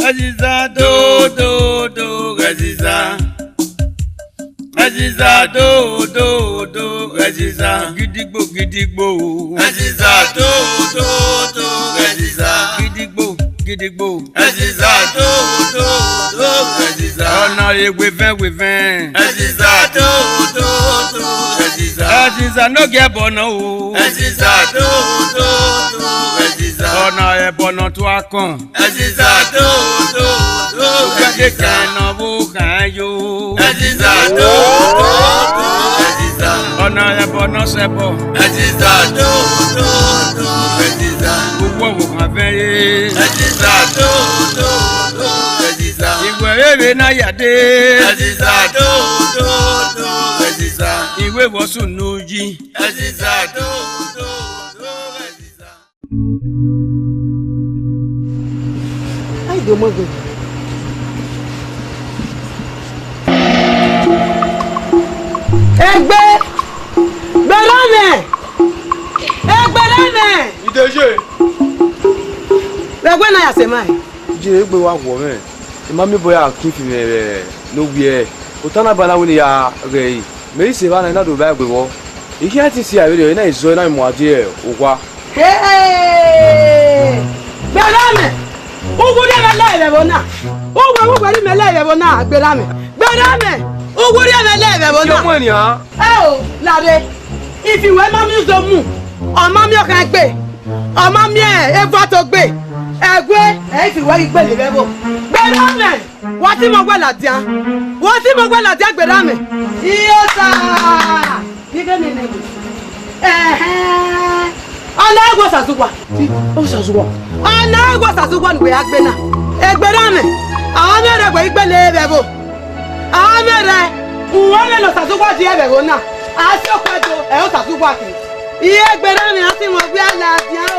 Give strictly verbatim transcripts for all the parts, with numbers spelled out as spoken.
Ẹziza do, do, do, Ẹziza. Ẹziza do, do, do, Ẹziza. Gidigbo, gidigbo. Ẹziza do, do, do, Ẹziza. Gidigbo, gidigbo. Ẹziza do, do, do, Ẹziza. Ọna re wevẹn, wevẹn. Ẹziza do, do, do, Ẹziza. Ẹziza ne ọ gie ẹbọ nọ o. Ẹziza do, do, do, Ẹziza. Ọna ẹbọ nọ tua kọn. Ẹziza do, do, do, Ẹziza. Ẹziza nọ vbe okhan yo. Ẹziza do, do, do, Ẹziza. Ọna ẹbọ nọ sẹ ẹbọ. Ẹziza do, do, do, Ẹziza. Uwọ vbe okhan vẹ ye. Ẹziza do, do, do, Ẹziza. Iwẹ rere na ya dee. Ẹziza do, do, do, Ẹziza. Iwẹ vbe ọ sunu yi. Ẹziza do, do, do, Ẹziza. Ai, do mo gbe. Egbe! Gberamwẹ! Egberamwẹ! Ideje! Vbe ẹguẹ na ya sẹ ma ẹn? Je egbe wa wọ mwẹ. I ma miẹn obọ ya kin fi mwẹ vbe ne owiẹ. Ota na ba na wẹ ne I ya ghẹ ẹre. Mẹ i sẹ evba na, I na do vba egbe vbọ. I khian te isi a vberriọ, I na zọ, I na mu a die owa. Hey! Gberamwẹ! Uwu rhie mwẹ lẹ vbe ẹvbo na. Uwu, uwu rhie mwẹ lẹ vbe ẹvbo na, Gberamwẹ. Gberamwẹ! Uwu rhie mwẹ lẹ vbe ẹvbo na. Yo, mu enian. Ẹ o, lare. Ifi wẹ ma miẹn uzo mu. Ọ ma miẹn ọkhan egbe. Ọ ma miẹn evuato gbe. Ẹguẹ, ẹ ifi wẹ ghi gbele vbe ẹvbo. Gberamwẹ! Wa ti mọ wẹ ladian. Wa ti mọ wẹ ladian, Gberamwẹ. Iyota! Gẹgẹ nene. Ẹhẹn. Ọna ẹghẹ Osazuwa. Osazuwa. Ọna ẹghẹ Osazuwa ne uwẹ ya gbe na. Gberamwẹ. A mwẹ rẹ wẹ i gbele vbe ẹvbo. A mwẹ rẹ. Uwẹ mwẹ ne Osazuwa die vbe ẹvbo na. A si okpẹ do, ẹ Osazuwa khin. Iye, Gberamwẹ, a ti mọ wẹ ladian o.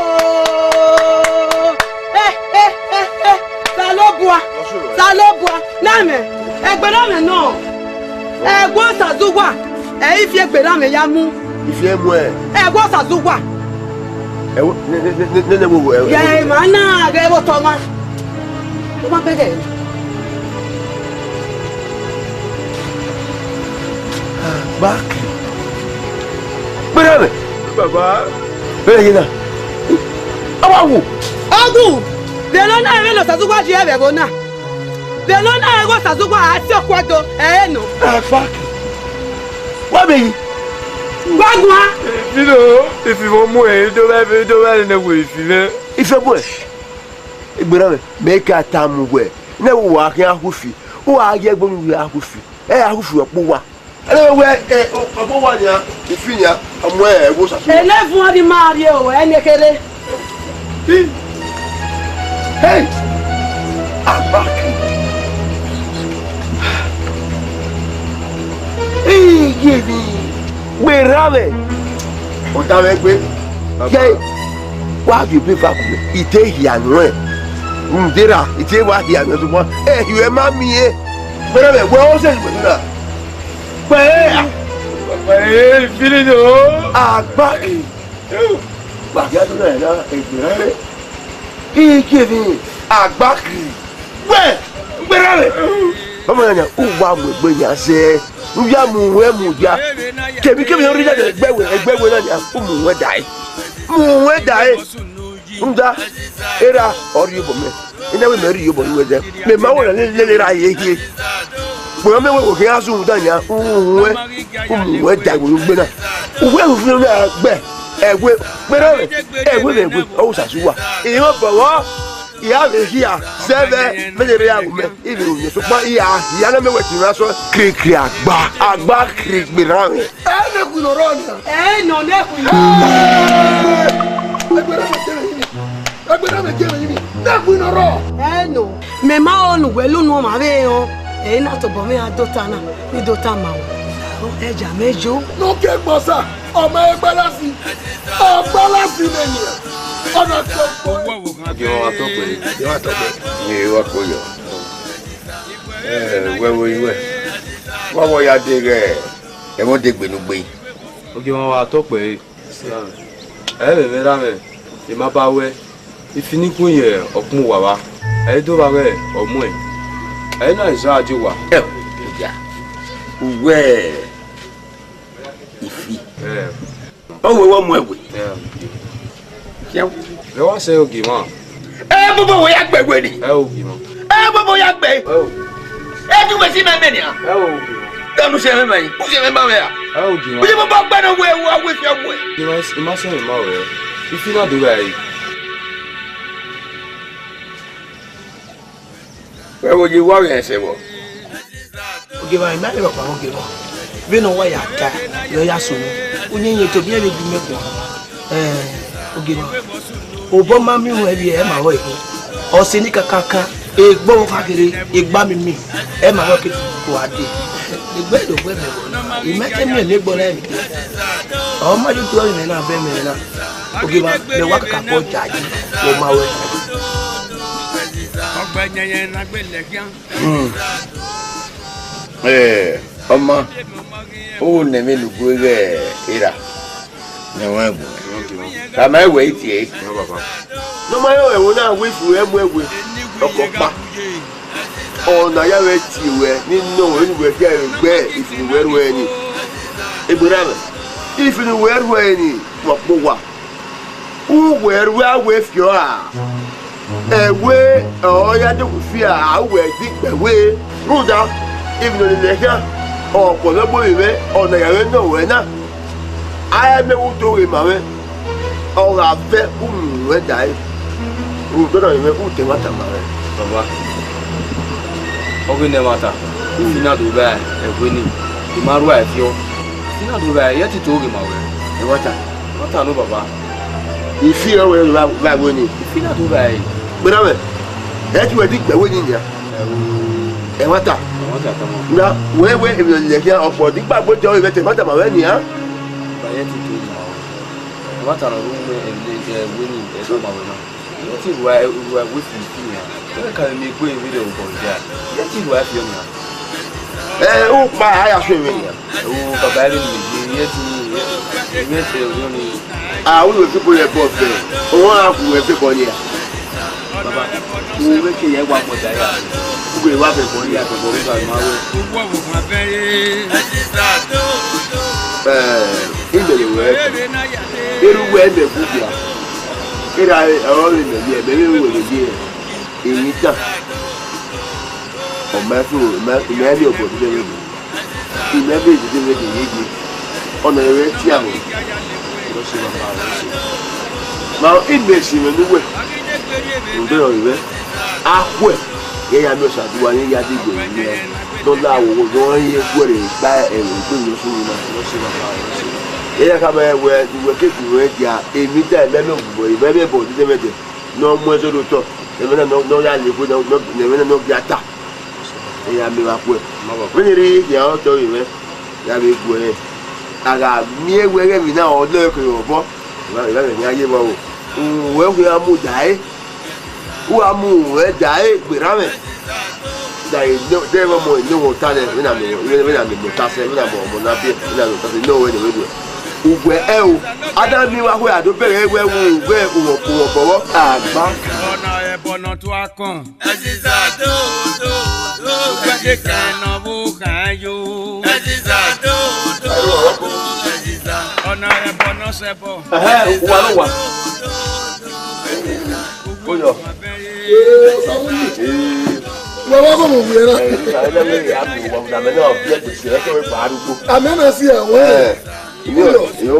Eh, eh, eh, eh. Osanobua, Osanobua, na mwẹ, Gberamwẹ nọ, ẹguẹ Osazuwa, ẹ i fi Gberamwẹ ya mu. Ifi ẹ mu ẹ. Ẹguẹ Osazuwa. Ẹ wo, ne, ne, ne, ne, ne, wo, wo, ẹ, ẹ, yẹ wo. Ima na ghẹ vbe otọ mwa. Ọ ma bẹghe. Agbaki. Gberamwẹ. Baba. Bẹghe na. Awa wo. Ọghu. Vbe ne ọ na mwẹ ne Osazuwa die vbe ẹvbo na. Vbe ne ọ na mwẹ Osazuwa a si okpẹ do, ẹ i re nọ. Agbaki. Wa be yi. Wa guan. Ifi do, ifi vbe ọ mu ẹ, i do vbe, i do vbe nene wo ifi mwẹ. Ifi ọ bu ẹ. Gberamwẹ, mẹ ka tama uwẹ, ne wo wa khian hu ifi, u gha ye ẹgbẹe unu ya hu ifi, ẹ ya hu ifi ọkpa uwa. Ẹre wẹ, ẹ, ọkpa uwa nian, ifi nian, ọ mu ẹvbo Osazuwa. Ene vuọn rhie ima rrie o, ẹ nekherhe. Hey! Agbaki. Iye ni, Gberamwẹ. Ọ da mwẹ gbe. Ye, wa ghi ebe eva gu mwẹ, I te hia nuẹn. Rhunmwuda erha, I te wa hia nuẹn, sokpan, ẹ, I ma miẹn. Gberamwẹ, wẹ ọ sẹ wẹ na. Pẹrẹ, pẹrẹ, fili do. Agbaki. Wa ghi adu na, na, Gberamwẹ. Iye ni, Agbaki. Wẹ, Gberamwẹ. Ọmọ na, u wa mu egbe yan sẹ. U ya mu wẹ mu ya. Kemikemi ne ọ rre ighẹ ẹgbẹe wẹ, ẹgbẹe wẹ na nia, u mu wẹ dae. Mu wẹ dae. Rhunmwuda, erha ọ rhie obọ mẹ. I na wẹ mẹ rhie obọ ne uwẹ dẹ. Mẹ ma wẹ na lele erha ye hie. Kpọnmwẹ wẹ wẹ khian zun rhunmwuda nia, u mu wẹ, u mu wẹ dae vbe ugbe na. Uwẹ hu fi na gbẹ, ẹwe, Gberamwẹ, ẹwe vbe ẹwe, ọ Osazuwa. Irẹn obọ vbọ, I ra vbe hia, zẹ vbe, mẹ ye rre ya ru mẹ. Ivbi ru yẹn, sokpan I ra hia ne mẹ wẹ tie mwẹ asọn. Kirikiri agba, agba kiri Gberamwẹ. Ẹ ne khui ne ọ rrọọ nia. Ẹ nọ ne khui. Egbe na mẹ kere yimi. Egbe na mẹ kere yimi. Ne khui ne ọ rrọọ. Ẹ nọ. Mẹ ma rẹn ne uwẹ la unu ọmwa vbe rẹn. Ẹ i na tobọ mwẹ ra dota na, ne I dota ma ruẹ. Ẹ ja mẹ yo. Ne ọ ke kpọ sa, ọ ma egbe lasi. Ọ gba lasi nẹ nia. Ọ na ke kpọ. Ogie mwa wa tọ kpẹre, ogie mwa tọ kpẹre. Iye wa ko yọ. Ẹ, wẹ vbe ori wẹ. Wa vbọ ya deghẹ ẹmwẹ odegbe ne u gbe? Ogie mwa wa tọ kpẹre. Ẹ vbe mwẹ ra mwẹ, I ma ba wẹ. Ifi ni kue ye ọkpẹn uwa vba, ẹ i do vba ghẹ ọ muẹn, ẹ i na zẹ a die uwa. Ẹ, oya, uwẹ Ifi. Ẹ, Ọ wẹ wọ mu ẹwe. Ẹ, Khian. Ẹ wa sẹ ogie mwa. Ẹ bobo wẹ ya gbe ẹwe ni. Ẹ ogie mwa. Ẹ bobo ya gbe. Ẹ o. Ẹ du mẹ si mẹ mẹ nia. Ẹ ogie mwa. Danu sẹ mẹ mẹ. U sẹ mẹ ma mẹ a. Ẹ ogie mwa. U sẹ mẹ ba gbe na wẹ wa wẹ fi wẹ. Ẹ ma, ẹ ma sẹ mẹ ma wẹ. Ifi na do vba ẹre. Wẹ wo ye wa vbe ẹsẹ vbọ? Ogie mwa, I ma rẹn ọkpa vbe ogie mwa. Vbene ọ wa ya ta, ọ ya sunu. Uyẹn yẹn tobọ iran vbe gu mẹ guan. Ẹ, ogie mwa. Obọ ma miẹn ruẹ vbiẹ, ẹ ma rẹn ọre. Ọse ni kakaka, egbe ọvbokhan kherhe, egbe amimi, ẹ ma rẹn ọre ke tutu a dee. Egbe do wẹ mẹ vbọ na. I ma te miẹn ne egbe ọna ẹmwẹ dee. Ọ ma yo tuẹ mwẹ na, bẹ mwẹ na. Ogie mwa, mẹ wa kakabọ ya yi, ọ ma rẹn ọre. Hmm. Eh, ọma, u nẹ emwi ne u gu ghẹ erha, ne ọ rẹn gu. Tama ẹwẹ i tie. Ne ọ ma rẹn ẹvbo na, wẹ ifi ruẹ mu ẹwe, ọkọ ọkpa. Ọna ya vbe tie ruẹ, ne I nọ ruẹ, ne uwẹ gie ẹre gbe ifi ne uwẹ ru ẹre ni. Egbe na mwẹ, ifi ne uwẹ ru ẹre ni, vbe ọkpẹn uwa. Uwẹ ru a wẹ fiọ ra? Ẹwe ọ ya dọkun fi a, a wẹ di gbe ẹwe. Rhunmwuda, emwi ne ọ lele khian, ọ guọlọ gbe ovbi mwẹ, ọna ya vbe nọ ruẹ na. A i miẹn vbe u do ghe ma mwẹ, ọ gha vẹ u mu ruẹ dae. Rhunmwuda ọna mwẹ, u ta ẹmwata ma mwẹ. Baba, ọ ghi nẹ ẹmwata, ifi na do vba ẹwe ni, I ma rua ẹfiọ. Ifi na do vba ẹre, I i te to ghe ma wẹ. Ẹmwata. Ẹmwata nọ, baba. Ifi ọre vbe vbe ẹwe ni. Ifi na do vba ẹre. Gberra mwẹ, ẹ i te wẹ di gbe ẹwe ni nia. Ẹmwata. Ẹmwata tama. Na, wẹ wẹ emwi ne ọ lele khian, ọkpọ di gba gbe otọ, ọ vbe ta ẹmwata ma mwẹ nia. Ba, I i te to ghe ma wẹ. Ẹmwata nọ ru mwẹ, ẹwe ni, ẹdọ ma wẹ na. I i te rua, rua ẹwe fi ifi nia. Wẹ ka vbe miẹn egbe vberriọ obọ dia. I i te rua ẹfiọ nia. Ẹ, u kpa a ya suẹn mwẹ nia. O, baba, ẹre ne I ye, I i te, I i te rua ni. A, u ru ẹfe bọ ye ẹbọ fẹ. Ọmwa ra gu ẹfe bọ nia. Baba, u vbe ke ya wa mọ da ya. U vbe wa vẹ bọ nia. Ya vẹ bọ nia, ma wẹ. Ẹ, I lele wẹ. Erha uwẹ mẹ gu dia. Erha ọre mẹ ye, mẹ vbe ru wẹ vbe ye. Emwi dan, ọ ma fo, ima, ima ni obọ dede vbe do. Ima vbe dede vbe do yeye. Ọna ẹre tian mwẹ. Ma ima si mwẹ ne uwẹ. Rhunmwuda ọre mwẹ. Akhuẹ, ya ya miẹn Osaduwa ne ya degbe mwẹ. Ne ọ la wo, ne ọ ye guẹrẹ gba ẹvbo egbe ne ọ sunu na. Ya ya khama wẹ, wẹ ke gu mwẹ dia, emwi dan, ima ni obọ, ima vbe bọ dede vbe dẹ. Ne ọ mu ẹzọ do otọ, ẹmwẹ na ne ọ, ne ọ ya le egbe, ne ọ, ne ọ, ne ẹmwẹ na ne ọ gia ta. Eya miẹn vbe akhuẹ. Vbene erha khian otọ vbe mwẹ, ya vbe gu ẹre. A gha miẹn wẹ ighẹ emwi na ọ nọ ẹre ke vbe obọ, I gha, I gha vbe khian ye vbe ọvbo. Uwẹ khian mu da ẹre, u gha mu uwẹ da ẹre gberra mwẹ. Da ẹre, de vbe ọmọ ene wẹ ota nẹ, vbene a miẹn, vbene a miẹn ota sẹ, vbene a miẹn ọmọ na biẹ, vbene a miẹn ota sẹ, ne ọ wẹ ne vbe ruẹ. Uwẹ ẹro, a da miẹn vbe akhuẹ a do bẹghe wẹ vbe uwẹ, uwẹ, uwẹ obọ vbọ. Agba. Ọna ẹbọ ne ọ tua kọn. Ẹziza do, do, do, uwẹ de kẹn ne ọ vbe khan yo. Ẹziza do, do, do, Ẹziza. Ọna ẹbọ ne ọ sẹ ẹbọ. Ẹhẹn, uwa ne uwa. Koyọ. Ee, Samuel. Ee. Wa wa ko mo wiẹ na. Ee, Samuel, ẹ, a bi uwa, uwa, mẹ na, ọ bi ẹgbẹ si, ẹ kẹ wẹ gba arugbo. Amẹ na si ẹwẹ. Ẹ. Iyo, iyo.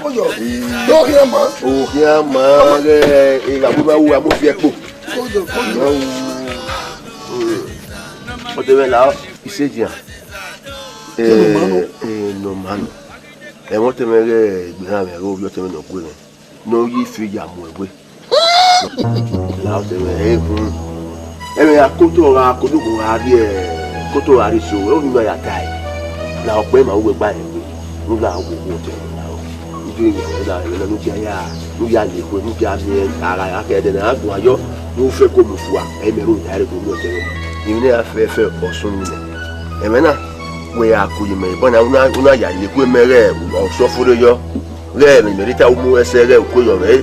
Koyọ. Ee. Do khian ma. O khian ma, ẹ, ẹ, wa, wa, wa, mo fi ẹkpo. Koyọ, koyọ. Iyo. Ọtẹn mwẹ la, isejian. Ẹ, ẹ, nọ ma nọ. Ẹmwẹ ọtẹn mwẹ ghẹ egbe na mwẹ, ẹ, ovbi ọtẹn mwẹ ne ọ gue mwẹ. Ne ọ ye ife ya mu ẹwe. La ọtẹn mwẹ, ẹ, ehun. Ẹmwẹ ya koto ọgha, koto gha rrie, koto gha rrie so, ẹ, ọ ni ma ya tae. La ọkpẹ ma uwe gba ẹwe. Ne u la wo wo ọtẹn mwẹ la o. Ido emwi ẹmwẹ na, ẹmwẹ na ne u gia ya, ne u ya le ekhue, ne u gia miẹn, a gha ya khẹ ẹdẹ ne a guan yọ, ne u fẹ ko mu fua, ẹ, mẹ ro ya re ko mu ọtẹn mwẹ. Emwi ne a fẹ fẹ ọsun nẹ. Ẹmwẹ na, wẹ ya ku ye mẹ, bọ na, u na, u na ya le ekhue mẹ ghẹ ọsọfore yọ. Ghẹ emwi ne mẹ rhie ta umu ẹsẹ ghẹ uko yọ mwẹ.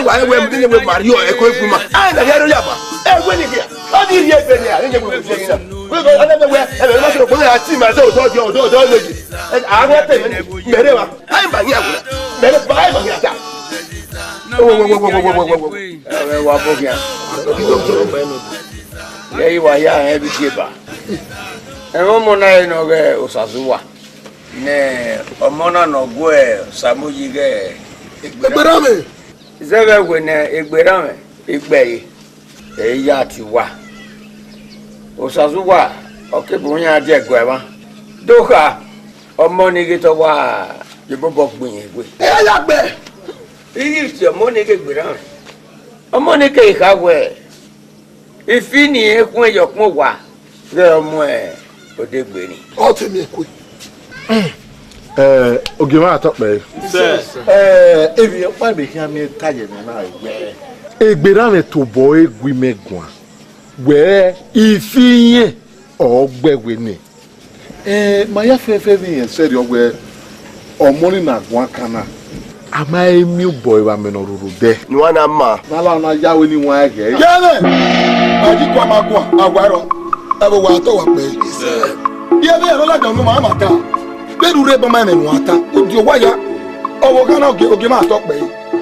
Ai, wa, ẹwẹ, ẹmwẹ ne wẹ ma rhie ẹko egbe ima. Ai, na ghe ro ya ma. Ẹwẹ ni ghe. Ọ ni rhie egbe ni, a, ne wẹ wẹ na. Wẹ, wẹ, ẹmwẹ wẹ, ẹmwẹ ma sọrọ, wẹ a ti ma, do, do, do, do, do, do. A, a, te, mẹ, mẹ rre wa. Ai, ma hia wẹ. Mẹ rre, ba, ai, ma hia ta. Wo, wo, wo. Ẹmwẹ wa bo khian. Ẹ i wa hia hẹ vbe igieba. Ẹmwẹ ọmọ na re ne ọ ghe Osazuwa. Ne ọmọ na ne ọ gu Samuyi ghe Egberamwẹ. Zẹvbe wẹ ne Egberamwẹ, igbẹre, ẹ i ya tie uwa. Osazuwa, ọ ke bu iran die ẹguae mwa. Do kha, ọmọ ni ghe te ọ wa ye obọ gbẹn irẹn egbe. Ẹ ya gbe. Ighẹ ọmọ ni ghe Egberamwẹ. Ọmọ ni keghi kha wẹẹ, ifi ni rẹn khuẹn ye ọkpẹn owa, ghẹ ọmọ odegbe ni. Ọ te miẹn kue. Ẹ, ogie mwa tọ kpẹre. Ẹ, emwi ọkpa vbe khian miẹn ta ye ne ọ na wẹẹ, Egberamwẹ tobọ ẹre gu imẹ guan, wẹẹ ifi irẹn ọ gbe ẹwe nẹ. Ẹ, ma ya fẹfẹ vbe irẹn sẹrriọ wẹẹ, ọmọ ni na guan kan na, a ma he miẹn obọ evba amẹ ne ọ rhurhu odẹ. Ne uwa na ma. Ne a la na ya wẹ ne iwan ẹghẹ. Yẹrẹ, a yi kua ma guan, a wa rọ. Ẹ vbe wa tọ wa kpẹre. Iye vbe ẹre ọ ladian unu ma ma ta. Vbene u rre ebe ma ẹmwẹ ne uwa ta, u die owa ya. Ọvbokhan na ogie, ogie ma tọ kpẹre.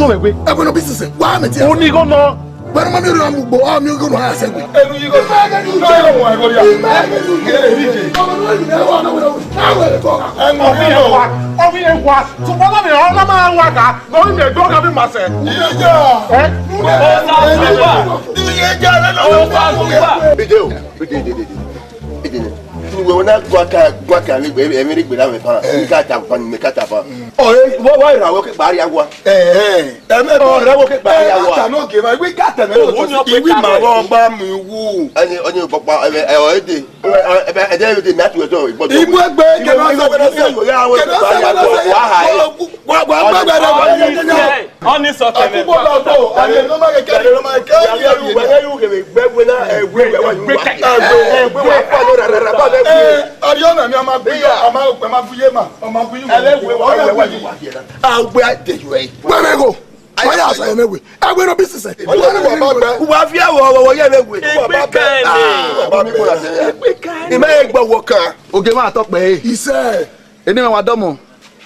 Onigho mwẹ gbe. Ẹgbẹ́ nọ bí sísẹ, wàá mẹ tiẹ. Onigho nọ. Wẹ́n ma mi rí ọmọ ugbo, ọmọ ugbo nọ ha sẹ́gun. Ẹnu yìí kò tó. Tó yẹ wọ ẹ̀kọ́ yà. Ẹ ẹ ẹ ẹ ẹ. Ẹ mọ̀ bí ẹ wá. Ọmọ yẹn wá. Ṣùgbọ́n lọ́mọ yẹn ọlọ́mọ wa kà. Lórí mi ẹ̀gbọ́n kan bí màá sẹ̀. Ìyẹn jà. Ẹ? Ó sá fún wa. Ìyẹn jà lẹ́nu. Ó sá fún wa. Bídé o, bídé, bídé, bídé. Ìdènà. Ìwé wọn náà gua ka gua ka mi gbé ẹ̀mí rí gbéra mi fa. Ká ta fa mi ká ta fa. Ọ̀rẹ́ wọ́n wá ìràwọ̀ kí parí agua. Ẹ ẹ. Ẹ̀mí Ọ̀rẹ́ wọ́n kí parí agua. Àtànà òkè máa wí ká tẹ̀mẹ́ lọ sí ìwé màá wọ́n bá mi wú. Ẹni ọni pọpọ ẹ ẹ ọ̀rẹ́ dè. Ẹ ẹ ẹdẹ ẹdẹ mi àti ọjọ́ ìgbọ́dọ̀. Ìmú ẹgbẹ́ kẹlẹ́ ọ̀sán kẹlẹ́ ọ̀sán kẹlẹ́ ọ̀sán. Wà á hà ẹ́. Wà á gbàgbẹ́ rẹ̀ wà á yẹ kẹlẹ́. Ọni sọ tẹmẹ. Ọkùnkùn lọ tó, àmì ló máa kẹ kẹlẹ́ ló máa kẹ kẹlẹ́. Wẹ̀rẹ̀ yóò kẹlẹ́ gbẹ́gbẹ́ náà ẹ̀wẹ̀ ẹ̀wẹ̀ ẹ̀wẹ̀ ẹ̀wẹ̀ wà pọ̀ lórí rárá bá bẹ́ẹ̀ wẹ̀. Ọ̀rẹ́ ọ̀nà mi ọmọ agbóyè ọmọ agbóyè ma ọmọ agbóyè ma. Ẹ̀wẹ̀ wẹ̀ wẹ̀ wẹ̀ wẹ̀. Àgbẹ̀ àdéhùn ẹ̀. Wẹ́rẹ́ kò. Wọ́n yà sọ yẹn mẹ́wẹ̀ẹ́. Ẹgbẹ́ náà bí sísẹ. Wọ́n ní wọ́n bá gbẹ. Wà á fi àwọ̀ ọ̀wọ̀ yẹn mẹ́wẹ̀ẹ́. Ẹgbẹ́ kan ni. Ẹgbẹ́ kan ni. Ìmọ̀ ẹgbẹ́ wọ kan. Oge máa tọ́ pẹ́. Ìṣe. Eni mẹ wa dọmọ,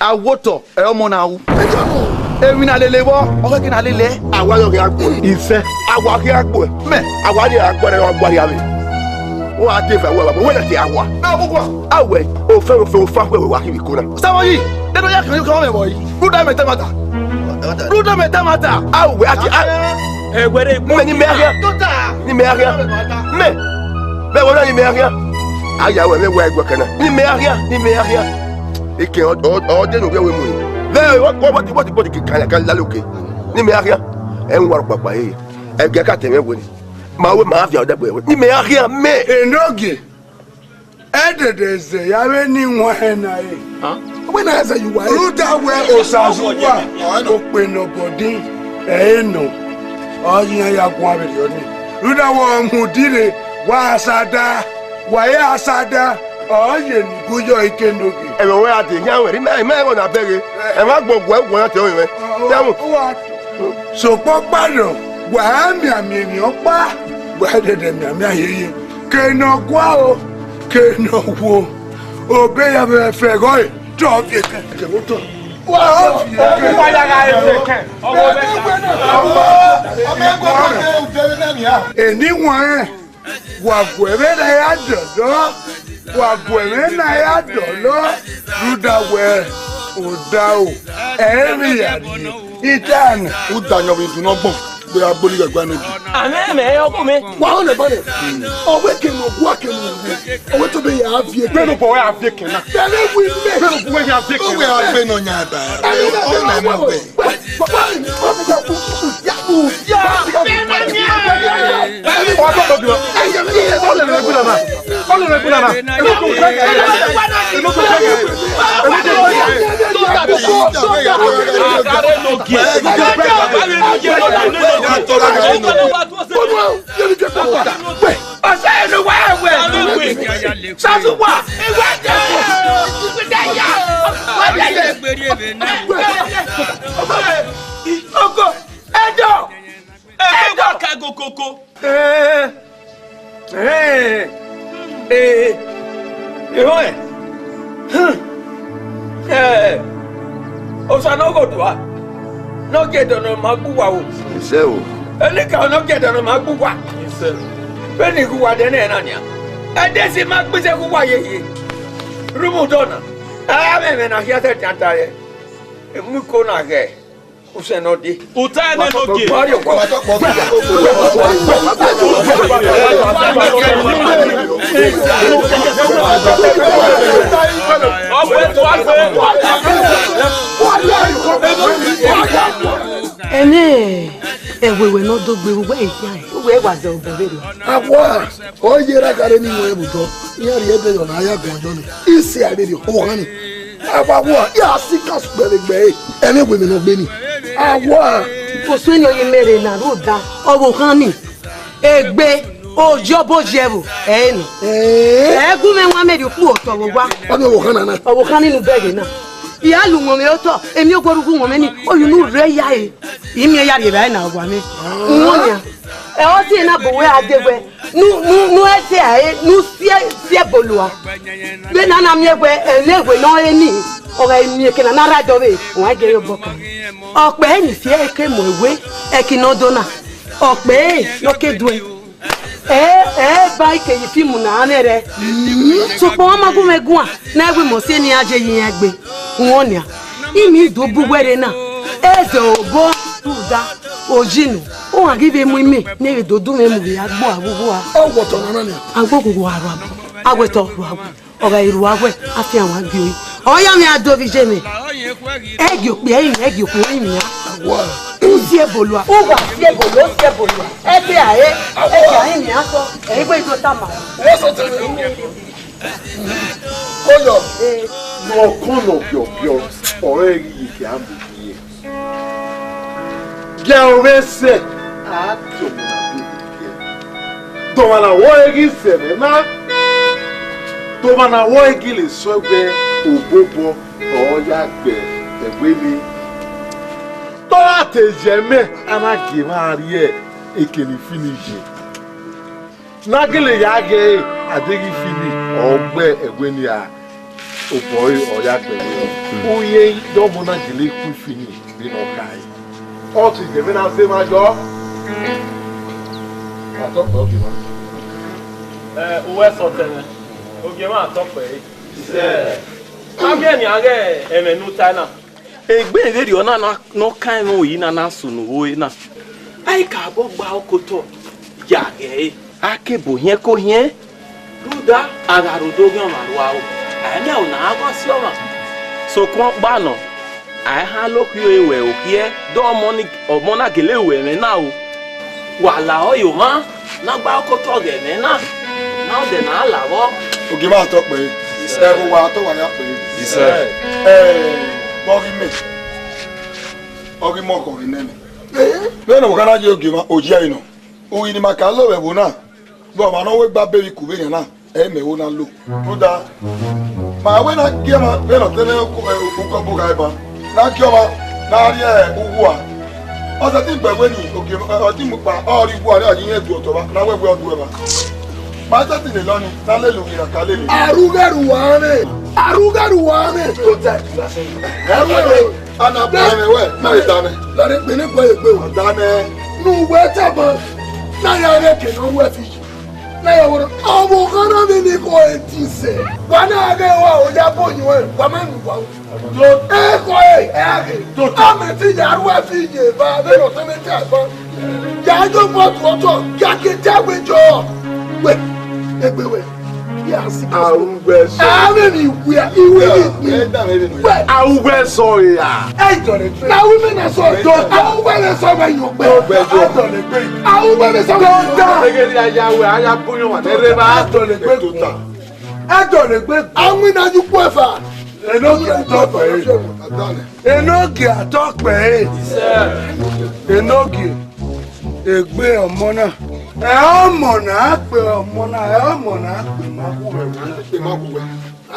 a wo otọ, ẹ ọmọ na ru. Emwi na lele vbọ, ọ khẹke na lele ẹe. Àwa yọ ghi agbo. Isẹ. Àwa ghi agbo. Mẹ. Àwa ni agbo rẹ wa gua rhia vbe. Wa de vẹ wa wa, wẹ na te àwa. Na gbogbo. Awẹ, ofẹ ofẹ ofa wẹ wa kiri kona. Sẹmọ yi, de no ya kan yu kan mẹ vbọ yi. Ruda mẹ tẹmata. Ruda mẹ tẹmata. Awẹ ati a. Ẹwẹrẹ mẹ ni mẹ ahia. Ni mẹ ahia. Mẹ. Mẹ wẹ na ni mẹ ahia. Aya wẹ mẹ wẹ ẹgbẹ kẹna. Ni mẹ ahia, ni mẹ ahia. Ike ọ ọ ọ de no wẹ wẹ mu. Vẹ wọ wọ ti wọ ti wọ ti ke kan kan la loke. Ni mẹ ahia. Ẹ wa kpakpa ye. Ẹ gẹ ka tẹ mẹ wẹ ni. Ma wẹ ma fi ọdẹ gbẹ wẹ. Ni mẹ ahia mẹ. Enogie. Ẹdẹdẹ zẹ ya vbe ne iwẹn na re. Wẹ na zẹ ye uwa re. Rhunmwuda wẹ Osazuwa, okpe ne ọ bọ din, ẹ i re nọ, ọ ghi iran ya guan vberriọ nii. Rhunmwuda wẹ ọ mudia rre, wa Asada, wa i re Asada, ọ ye ne I gu yọ ike nogie. Ẹmwẹ wẹ a de, iran wẹ, ima ima ẹghọ na bẹghe, ẹmwẹ agbọn guẹ guẹ na te ọmwẹ. Sokpan ọkpa nọ, wa mianmian emwi ọkpa, wa dẹdẹ mianmian hiehie. Ke ne ọ gua o, ke ne ọ wuo, obọ ya vbe ẹfe ẹghọe, te ọ viọ ekẹn. Wa ọ viọ ekẹn. Wa ya gha ẹfe ẹkẹn. Ọmọ ẹgbẹ ọmọ ẹgbẹ ọmọ ẹgbẹ ọmọ ẹgbẹ. Eni wanrẹn, wa gu ẹmwẹ na ya dọlọ, wa gu ẹmwẹ na ya dọlọ, rhunmwuda wẹ odaro, ẹ i re emwi ya rrie. Itan. U da yọn vbe idun ne ọ gbọn, gbe ra gboli gẹgua ne ogi. Amẹ mẹ ọgọ mẹ. Wa họn ẹbọ nẹ. Ọwẹ kẹ ne ọgua kẹ ne ọgua. Ọwẹ to be ya vie. Bẹẹ ne obọ ya vie kẹ na. Bẹẹ ne wi mẹ. Bẹẹ ne obọ ya vie kẹ na. Ọwẹ a gbe nọ yan ba. Ẹ, ọ na mẹ wẹ. Ọsẹ ẹnu wa ẹwẹ. Sasuwa, ìwé ẹjẹ, ìwé ẹjẹ, ìwé ẹjẹ. okoko. Ẹn, ẹn, ee, ihọẹn, hmm, ẹ, Osa ne ọ ghe odua, ne ọ gie ẹdẹ ne ọ ma gbe uwa o. Isẹ o. Enikaro ne ọ gie ẹdẹ ne ọ ma gbe uwa. Isẹ. Vbene I ghe uwa dẹ nẹ na nian. Ẹdẹ si ma gbe isẹ ghe uwa yeye. Rhunmwuda ọna, avbe ẹmwẹ na khian sẹtin ta rẹ. Emu iko na ghẹ. Usẹ ne ọ dee. Uta ẹnẹ ne ogie. Ẹmwẹ ẹvbo wẹ ne ọ do gbe vbe uwẹ, uwẹ wa zẹ obọ vberriọ. Awa, ọ ye ra gha rre ne iwẹn vbe otọ, iran rhie ẹdẹ yọ na ya guan yọ ni. Isi a rherriọ, ohan ni. Awa wa, ya si ka sugbe vbe egbe ẹre, ẹmwẹ wẹ emwi ne ọ gbe ni. Awa. Osuẹn ni ọ ye mẹ rre na rhunmwuda ọvbokhan ni, egbe, oyi ọba oyi ẹvbo, ẹ i nọ. Ẹẹ? Ẹ gu mwẹ wan mẹ rhie ukpu otọ vbe owa. Ọ ni ọvbokhan na na. Ọvbokhan ni ne u bẹghe na. I ya lu uhunmwu otọ, emioguọrhu gu uhunmwu ni, oyu ne u rre ya ẹre. I miẹn ya rhie evbare na owa mwẹ. Uhunmwu nian. Ẹ, ọ tie na bu wẹ a de wẹ, nu, nu, nu ẹse a re, nu siẹ, siẹ bolo a. Vbene a na miẹn wẹ, ẹmwẹ wẹ ne ọ re ni, ọ gha miẹn eke na na rra dọvbe, wa gie ye obọ kan. Ọkpẹ ni fi ẹre ke mu ewe, ẹki ne ọ do na. Ọkpẹ ẹre ne ọ ke duẹn. Ẹ, ẹ ba ike yi fimu na mwẹ rẹ. Sokpan ọ ma gu mwẹ guan, ne a wẹ mẹ ọse ne iran je ye iran egbe. Uhunmwu nian. I miẹn do bu wẹ rre na. Ẹzẹ obọ rhunmwuda. Ojinu, u gha ghi vbe mu imẹ ne vbe do du mwẹ mu vbe ya gbe uwa vbe uwu a. Ọ wẹ otọ nọ na nian. Agbogho wa rua agbọ, a wẹ otọ rua agbọ, ọ gha rua wẹ, a fian wa gie ore. Ọ ya mwẹ a do vbe iye mwẹ. Ẹ gie okpia rinmwian, ẹ gie okhuo rinmwian. Wa. U si ẹbolo a, u wa si ẹbolo, u si ẹbolo a. Ẹ gbe a re, ẹ gie a rinmwian sọ, ẹ i wẹ i do tama. Wẹ sọ tẹrẹ. Oyọ, ne ọkọn ne ọ biọbiọ, ọrẹ ghi ye ke a mu ye. Gie aro vbe sẹ, a gie ọmọ na do ye. De ọmwa na wọrẹ ghi sẹ mwẹ na, de ọmwa na wọrẹ ghi le sẹ wẹ obobọ ọ ya gbe ẹwe mwẹ. Te ọ ra te ye mẹ, a na gie emwa rrie eke ni finish. Ne a gele ya ghe ẹre, a deghẹ finish, ọ gbe ẹwe nia, obọ ẹre ọ ya gbe ẹwe. U ye de ọmọ na gele ku finish vbene ọ khae. Ọ te gie mwẹ na zẹ emwa yọ. Atọkpẹ ogiemwa. Ẹ, uwẹ sẹ ọtẹn mwẹ, ogiemwa atọkpẹ ẹre. Sẹ. A miẹn nian ghe ẹmwẹ ne u tae na. Egbe vberriọ na na, ne ọ kan ẹmwẹ oyi na na sunu vbe ore na, a i ka bọ gba okotọ ya ghe ẹre. A ke bu ohiẹn ke ohiẹn. Rhunmwuda, a gha rre odoghian ọmwa rua ro, a i miẹn aro ne a gha gọ si ọmwa. Sokpan ọkpa nọ, a i ha la okhuo ẹre wẹ okhiẹ, de ọmọ ni, ọmọ na gele ru ẹmwẹ na ro. Wa la ọre ye omwa, ne a gba okotọ ghe ẹmwẹ na, ne odẹ na la vbọ. Ogiemwa atọkpẹ ẹre, ẹvbo wa tọ wa ya kpẹre. Isẹ. Ẹ, vbe ọ ghi mẹ, ọ ghi mọ ọkhọ ghe nẹ mẹ. Vbene ọvbokhan na ye ogiemwa, oyi ẹre nọ. Uhi ne ima ka lo vbe ẹvbo na, vbe ọmwa ne ọ wegbe abe vbe ikun vbe nian na, ẹ i mẹ ẹvbo na lo. Rhunmwuda, ma wẹ na gie ọmwa vbene ọ tẹmwẹ ukọbugha eba, ne a gie ọmwa ne a rrie uwu a. Ọ sẹtin gbe ẹwe ni, ogie, ọ ti mu kpa, ọ rrie uwu a, ọ ya iyẹn du otọ evba, ne a wẹ wẹ ọ du evba. Ma sẹtin lele ọnii, ne a lele uhi na ka lele. Arughe ru uwa mwẹ, arughe ru uwa mwẹ. Ẹrue, a na bu ẹmwẹ wẹ, ma vbe danmwẹ. Lare gbe ne gbe egbe o. Danmwẹ. Ne uwẹ tama, na ya rre eke ne ọ ru ẹfi. Na ya wọrọ, ọvbokhan na vbe ne ekhọe ẹtin sẹ. Wa na ghe wa o ya bọ oyin ruẹ, wa ma nu wa o. Ekhọe, ẹ a ghe. A mẹ te ya ru ẹfi ye eva, vbene ọ tama te a gba. Ya yo bọ tuọtọ, ya ke te a wẹ jọ. Wẹ, egbe wẹ. Ya si ka sọ. Arughe sọ. A vbe ni wia, iwe ni wia. Wẹ. Arughe sọ ya. Ẹ dọlẹ gbe. Na wu me na sọ. Dọta. Arughe sọ wẹ yo gbe. Dọta. A dọlẹ gbe. Arughe sọ wẹ yo gbe. Dọta. Eghe ni a ya wẹ, a ya buyọn wa. Ere ba. A dọlẹ gbe. Dọta. A dọlẹ gbe. Awin na yu kpọ ẹfa. Enogie atọkpẹ ẹre. Enogie atọkpẹ ẹre. Enogie. Egbe ọmọ na. Ẹ ọmọ na, a kpe ọmọ na, ẹ ọmọ na, a kpe ma wu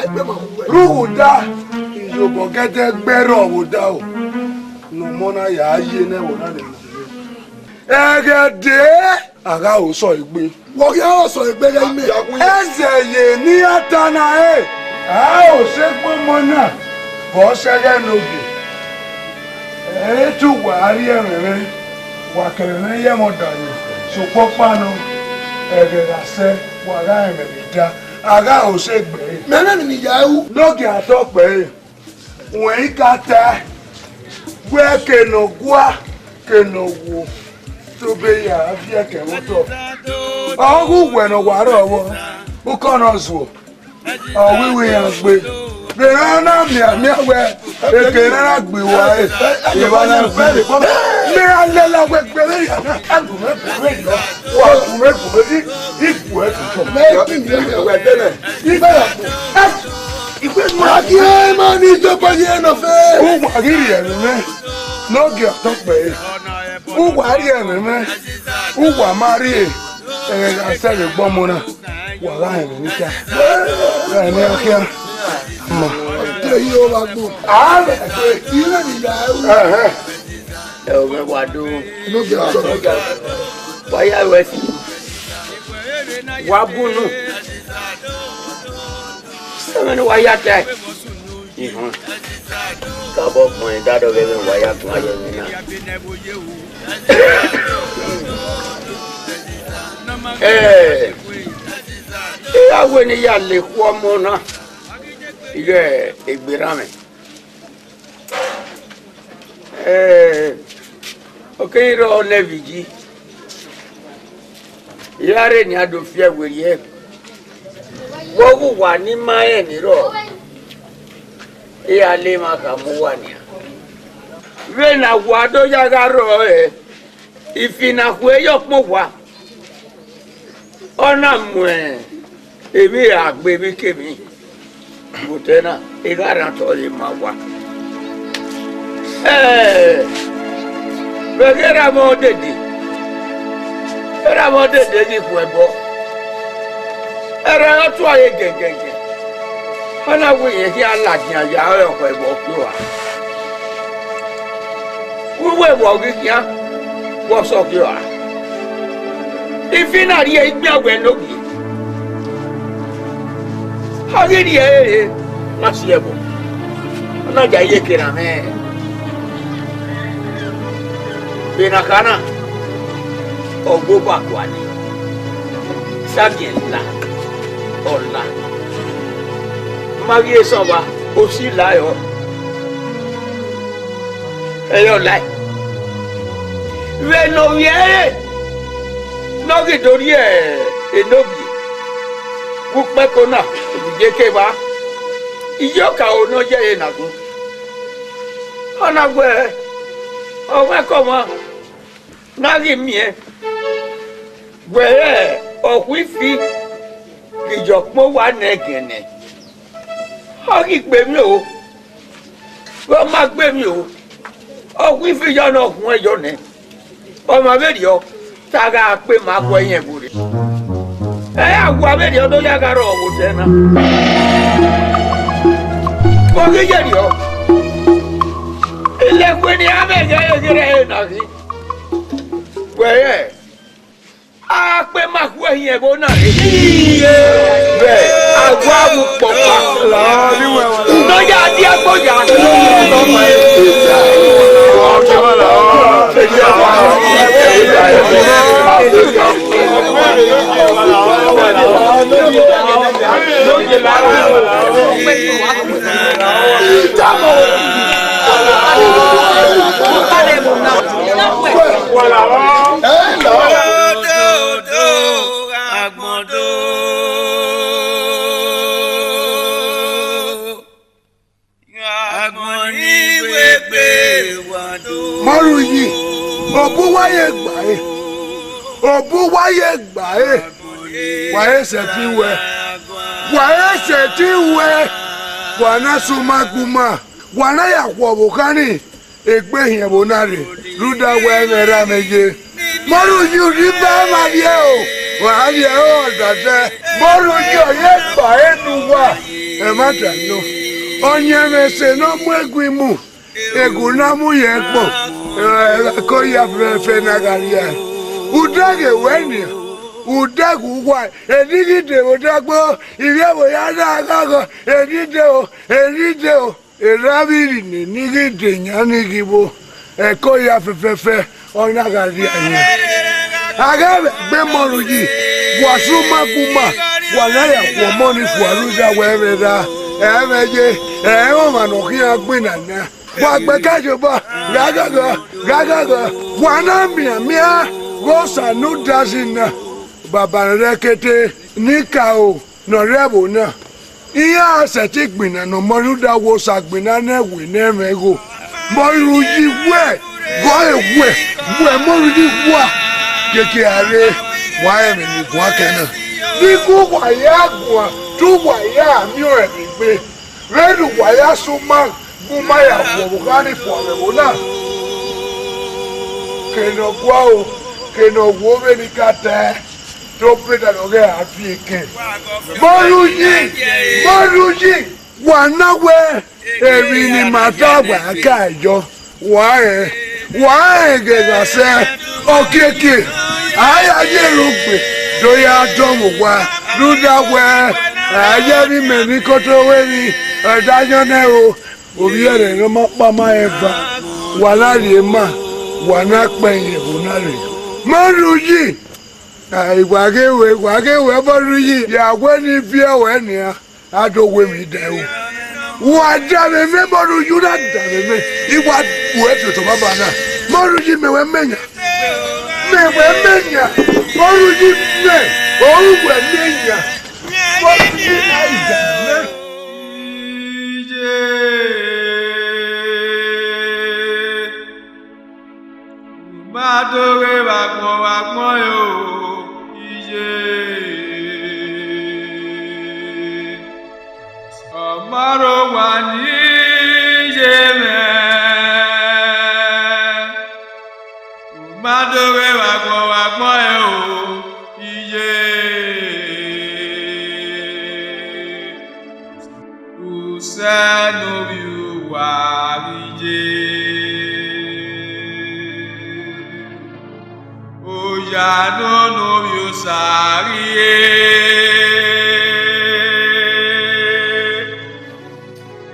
ẹvbo. Rhunmwuda, iyobọ gẹdẹ gbe rrọọ vbe odaro, ne ọmọ na ya ye ne ẹvbo na lele. Ẹghẹ dee, a gha ho sọ egbe. Wọ khian ho sọ egbe ghẹ imẹ. Ẹzẹ ye ne iran ta na re, a ho sẹ egbe ọmọ na, vbe ọ sẹ ẹghẹ ne ogie. Ẹ i te uwa rhie ẹmwẹ mwẹ, wa kevbe mwẹ ye ẹmwẹ ọdayọ, sokpan ọkpa nọ, ẹghẹ gha sẹ, wa gha rẹn mwẹ vbe da, a gha ho sẹ egbe ẹre. Mẹ mwẹ emwi ne I ya ru. Ne ogie a tọ kpẹre. Wẹ i ka tae wẹ ke ne ọ gua, ke ne ọ wo, tobọ ya viẹ ke ẹmwẹ otọ. Ọ ghe uwẹ ne ọ wa rrọọ vbọ, ukọ ne ọ zuọ, ọ wẹ iran gbe. Vbe erhan na mianmian wẹ eke ne a na gbe uwa re, evba na gbe. Mẹ a lele wẹ gbe vbe ya na, a gu mwẹ gu mwẹ yọ, wa gu mwẹ gu mwẹ, I, I gu ẹ tutu. Wẹ dẹnẹ. Igbẹrẹ. Agie ma ni jọba ye nọ fẹ. Uwa ghi rhie ẹmwẹ mwẹ, ne ogie ọtọ kpẹre. Uwa rhie ẹmwẹ mwẹ, uwa ma rhie, ẹghẹ gha sẹ vbe egbe ọmọ na, wa gha rẹn vbe nika. Gha rẹn ne a khian. Ma. Te yi o wa gbo. A rẹ gbe. Ire ni ya ru. Ẹhẹn. Ẹ o, mẹ wa do. Ino gẹ ọtọ. Wa ya ruẹ si. Wa bunu. Ẹmwẹ ne wa ya tae. Ihọn. Kabọ gbọn ẹn dadọ ghẹ vbe wa ya tun ayẹ emwi na. Ẹ, I gha wẹ ne I ya lekhu ọmọ na, ighẹ egbe erha mwẹ. Ẹ, ọ keghi rrọọ ne ẹvbo Iji, I gha rre nian do fi ẹe werriẹ, vbe ọ ghe uwa ne I ma rẹn ni rrọọ, I gha la emwa khama uwa nian. Vbene a wa do ya gha rrọọ ẹe, ifi ne a khue ye ọkpọn owa, ọ na mu emwi ra gbe emwikemwi. Vbe otọ na, I gha rhan otọ ye ima owa. Ẹ, vbe ẹghẹ erha mwẹ ọdede, erha mwẹ ọdede ghi khuẹ ẹbọ, ẹrrẹ ọ tua ẹre gẹngẹngẹn, ọ na wẹ irẹn khian ladian ya ọre ọ khuẹ ẹbọ kue ua. Uwu ẹvbo ọ ghi khian, vbe ọ sẹ ọkhiọ ra? Ifi na rhie igbian wẹ ne ogie. A ghi rhie ẹre, na si ẹvbo, ọ na ya iyeke ne a mwẹ. Vbe na kha na, ọ gbe obọ akua nii, sagiẹn la, ọ la. Ma ghi sẹ ọmwa, osi la yọ. Ẹre ọ lae. Vbene ovbi ẹre ne ọ ghi do rhie enogie vbe ukpẹko na, vbe iyeke evba, iye okaro ne ọ ye ẹre na gun. Ọ na wẹ ọmwaikọmwa ne a ghi miẹn wẹ ọkhuifi ghi ye ọkpọn owa nẹ ẹgiẹn nẹ, ọ ghi gbe emwi o, ọ ma gbe emwi o, ọkhuifi yọ ne ọ khuẹn yọ nẹ, ọ ma vberriọ, te a gha kpe ma khuẹ yẹn vbo rre. Ẹ ya wa vberriọ do ya gha rrọọ vbe otọ na. Ọ ghi ye rriọ, ilẹkun ne iran mwẹ ghe ẹre na ghi. Wẹ rẹ, a kpe ma khuẹ hin ẹvbo na rre. Vbe a wa vbe ukpọkpa, ne ọ ya die agbo ya. Agbọn do. Agbọn ni wegbe wa do. Mọrhuyi, obọ uwa ye gba ẹre, obọ uwa ye gba ẹre, wa re sẹtin wẹ, wa re sẹtin wẹ, wa na sẹ uma gbe uma, wa na ya khuọ vbe okhan ni. Egbe hin ẹvbo na rre, rhunmwuda wẹ ẹmwẹ erha mwẹ ye. Mọrhuyi, urhi ba ma rrie o, wa rrie o, ọdadẹ. Mọrhuyi, ọ ye gba ẹre ne uwa, ẹmwata nọ. Ọyẹnmwẹ ẹse ne ọ mu egu imu, egu na mu yẹn kpọ. Ẹ, ko ya fẹfẹfẹ na gha rria. Ude ghe wẹ nian, ude ghe uwa, eni ghi de vbe odagbo, ivbi ẹvbo ya na ghaghọ, eni de o, eni de o. Erha vbe irri ne eni ghi de yan ni ghi vbo, ẹ ko ya fẹfẹfẹ, ọ na gha rria yan. A ghẹ vbe gbe mọ ru yi, wa sẹ uma gu uma, wa na ya khuọmọ ni fua rhunmwuda wẹ ẹmwẹ erha, ẹmwẹ ye, ẹ i re ọmwa ne ọ khian gbinna na. Wa gbe ka ye obọ, gha ghọghọ, gha ghọghọ, wa na mianmian ghe Osa ne udazi na, baba rẹn rẹkete, ne ikaro ne ọ rre ẹvbo na. Iran sẹtin gbinna ne ọmọ rhunmwuda wẹ Osa gbinna ne ẹvbo ne ẹmwẹ igho. Mọ ru yi wẹ, gọ e wẹ, wẹ mọ ru yi wa, keke a rre, wa rẹn ẹmwẹ ne I guan kẹ na. Ne I gu uwa ya guan, te uwa ya miẹn ọnrẹn vbe egbe. Vbene uwa ya sẹ uma gu uma ya wu ọvbokhan ni fua vbe ẹvbo na. Ke ne ọ gua o, ke ne ọ wo vbene I ka tae, te ọ beda ne ọ ghẹ a fi eke. Mọ ru yi, mọ ru yi. Wa na wẹ emwi ne ima ta wa ka yọ. Wa rẹn, wa rẹn ghẹ gha sẹ, ọkiekie, a ya ye rhogbe, do ya dọnmwẹ owa, rhunmwuda wẹ, a ya vbe imẹ ne I koto vbe emwi, ẹdẹ ayọn nẹ o, ovbi ẹre ne ọ ma kpa ma rẹn eva, wa na rhie ma, wa na kpẹn ye ẹvbo na rre. Ma rhie uyi, a, wa ghe wẹ, wa ghe wẹ, ma rhie uyi, ya wẹ ne I viẹ ruẹ nian. A do wu emwi dẹ o. Wa da vbe mwẹ, ma rhie uyi, u na da vbe mwẹ. I wa gu ẹtin otọ baba na. Ma rhie uyi, mẹ wẹ mẹ yan. Mẹ wẹ mẹ yan. Ma rhie uyi mẹ. Ọ ru wẹ mẹ yan. Ma rhie uyi, a i da vbe mwẹ. U ma do ghe vbe agbọn vbe agbọn ẹre o, iye. Ọ ma rre owa ne iye mwẹ. U ma do ghe vbe agbọn vbe agbọn ẹre o, iye. Usẹ ne ovbi uwa ghi ye, oya ne ovbi Osa ghi ye.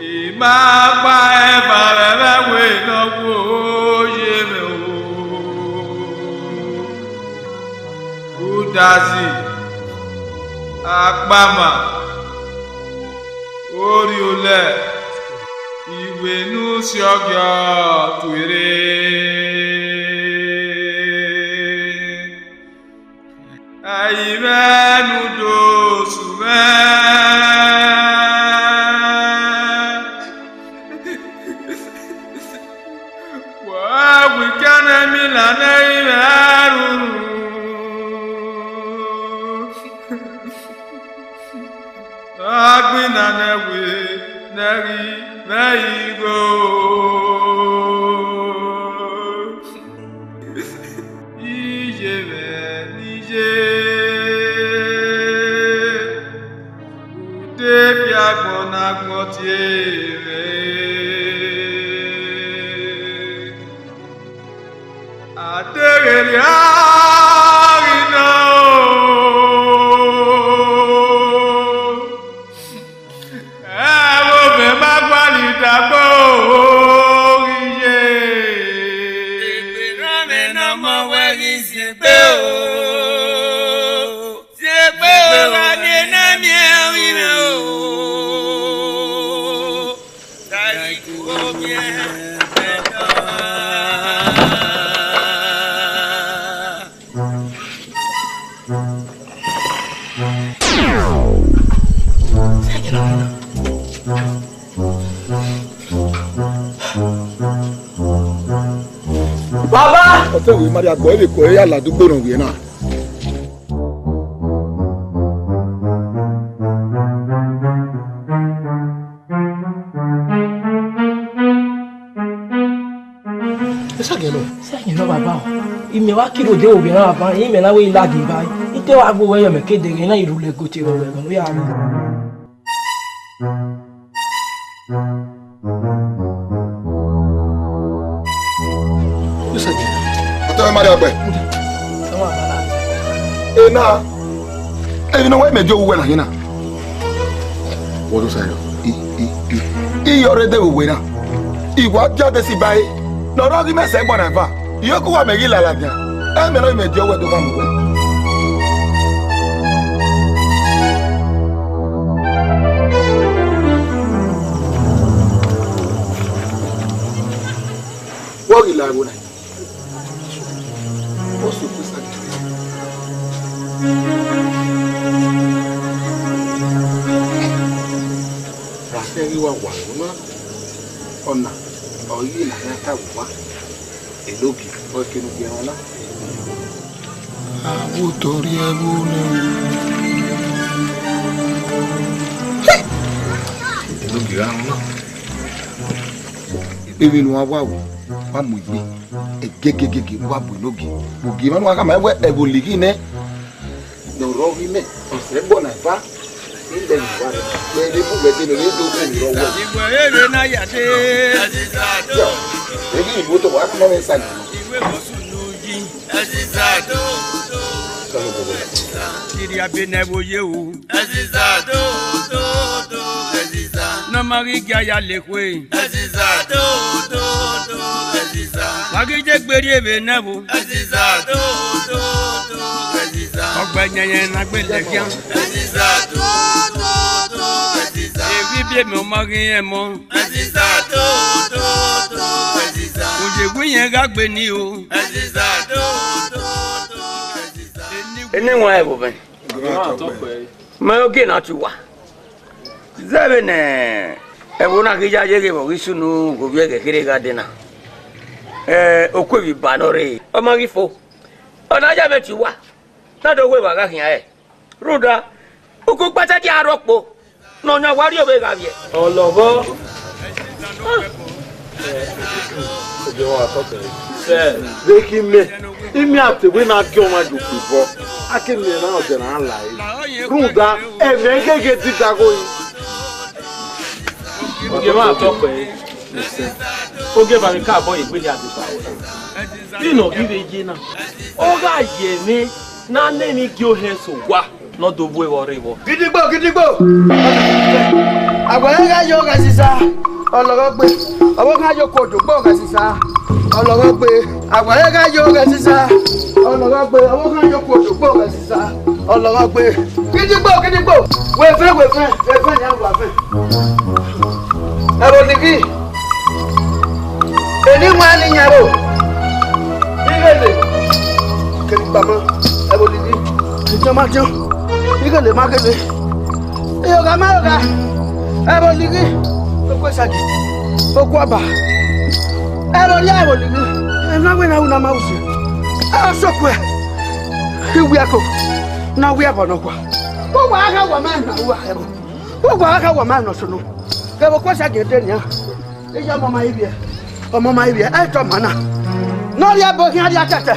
I ma kpa eva vbe ẹvbo ne ọ wu oye mwẹ o. Udazi, akpama, orhiolẹ, iwenu si ọgiọ tuere. Ẹ i mwẹ ne u do sunu mwẹ. Wa wi kẹ ne emila ne ẹ i mwẹ ruru. Agbinna ne ẹvbo ne ẹ ghi mwẹ igho. Iye mwẹ ne iye, u de fi agbọn ne agbọn tie mwẹ. A deghẹ rhia ghi nọ, ẹvbo mwẹ ma gualọ idagbo ghi ye. Egbe rhan mwẹ ne ọmọ wẹ ghi ziengbe o. Ziengbe o, gha ghe ne a miẹn ọmọ mwẹ o. Baba! Ọtẹn wẹ ma rhie agbọn vbe eko ẹre ya la dugbo ne ọ wiẹ na. Esagiẹn nọ. Esagiẹn nọ, baba o. Imẹ wa kiri odẹ ovbi ẹre baba, imẹ na wẹ I ladian ba. I te wa gbe owẹ yọ, mẹ ke dẹghe na, I rhulẹ gote vbe ẹghẹ ne u ya rre. Ẹ ma rhie ọgbẹ. Ena, emwi ne ọ wa mẹ die owa uwẹ na hin na. Wọ do sa yọ. I, i, i, i ọre de vbe uwẹ na. I wa dia de si ba ẹre. Ne ọ rọ ghi mẹ sẹ ẹgbọn na eva. I ho ke uwa mẹ ghi la ladian. Ẹ mẹ nọ mẹ die ọwẹ do gha mu wẹ. Wọ ghi la ẹvbo na. Ọ sẹ okhuo Sagittarius. Ra fẹ ghi wa wa ẹvbo na, ọna ọre I na ya ta vbe uwa. Enogie, ọ kene ugie ẹmwẹ na. Avbe otọ rhie ẹvbo nẹ. Enogie gha rọnna. Emwi ne uwa wa ru, wa mu egbe. Egegegege, wa bu enogie. Ogie emwa ne uwa khama wẹ ẹvbo lighi nẹ. Ne ọ rọ ghi mẹ, ọ sẹ ẹgbọn na eva. Ilẹ ne uwa rre, mẹ vbe bu wẹ dee, mẹ vbe do khuo vbe rọ wẹ. Iwẹ rere na ya dee. Yọ, eghi ibu otọ wa kọmọ mwẹ sa ni. Iwe musu nu yi. Ẹziza do do do, ẹziza. Kiri abe ne ẹvbo ye o. Ẹziza do do do, ẹziza. Ne ọ ma ghi gia ya lekhue. Ẹziza do do do, ẹziza. Wa ghi je gbe rrie vbe ne ẹvbo. Ẹziza do do do, ẹziza. Ọgbẹyẹnyẹn na gbe lẹgian. Ẹziza do do do, ẹziza. Evbibiẹ mẹ ọ ma ghi rẹn mọ. Ẹziza do do do, ẹziza. Oye gu yẹn gha gbe ni o. Ẹziza do do do, ẹziza. Eni wan ẹvbo mwẹ. Mẹ ogie na tu wa. Zẹ vbene ẹvbo na ghi ya ye ghe vbe ọ ghi sunu ghe ovbi ẹghẹ kherhe gha dee na. Eh, okuevbi ba ne ọ rre, ọ ma ghi fo. Ọ na ya mwẹ tie uwa, na do wẹ evba gha khian rẹ. Rhunmwuda, uku kpẹtẹki a rrọkpo, ne ọ yan wa rrie ovbe gha vbiẹ. Ọlọghọ. Ogie wa tọ kẹre. Sẹ. Vbe ghi mẹ, imian te wẹ na gie ọmwa ye okpebọ, a ke miẹn na ọdẹ na la ẹre. Rhunmwuda, ẹmwẹ gheghe didagho yi. Ogie wa tọ kẹre. Ogie ba vbe ka bọ ye egbe hia deba wẹ. Vbene ọ ghi vbe ye na, ọ gha ye ẹmwẹ ne a na emwi gie ohẹn sẹ owa ne ọ do vbe ẹghẹ ọ rre vbọ. Gidigbo, gidigbo! Agbẹrẹ gha yo ghe ẹziza, ọlọghọ gbe, ọvbokhan yo ku odogbo ghe ẹziza, ọlọghọ gbe. Agbẹrẹ gha yo ghe ẹziza, ọlọghọ gbe, ọvbokhan yo ku odogbo ghe ẹziza, ọlọghọ gbe. Gidigbo, gidigbo! Wẹ vẹn, wẹ vẹn, wẹ vẹn, ya wa vẹn. Ẹvbo lighi, eni wan ne iyan ro, ighele, kevbe ikpama, ẹvbo lighi, idiọn ma diọn, ighele ma ghele, irogha ma rogha, ẹvbo lighi, okue sagi, okue ọba, ẹvbo rhia ẹvbo lighi, emwi na wẹ na ru ne a ma ru sẹ, a sokue, iwiẹko ne ọ wiẹ ẹbọ nọkhua, uwa gha wa ma na ru ẹvbo. Uwa gha wa ma nọ sunu. Kevbe okue sagi de nian. Iye ọmọ ma ivbiẹ. Ọmọ ma ivbiẹ. Ẹ tọ ma na. Ne ọ rhie ẹbọ khian rhia tẹtẹ.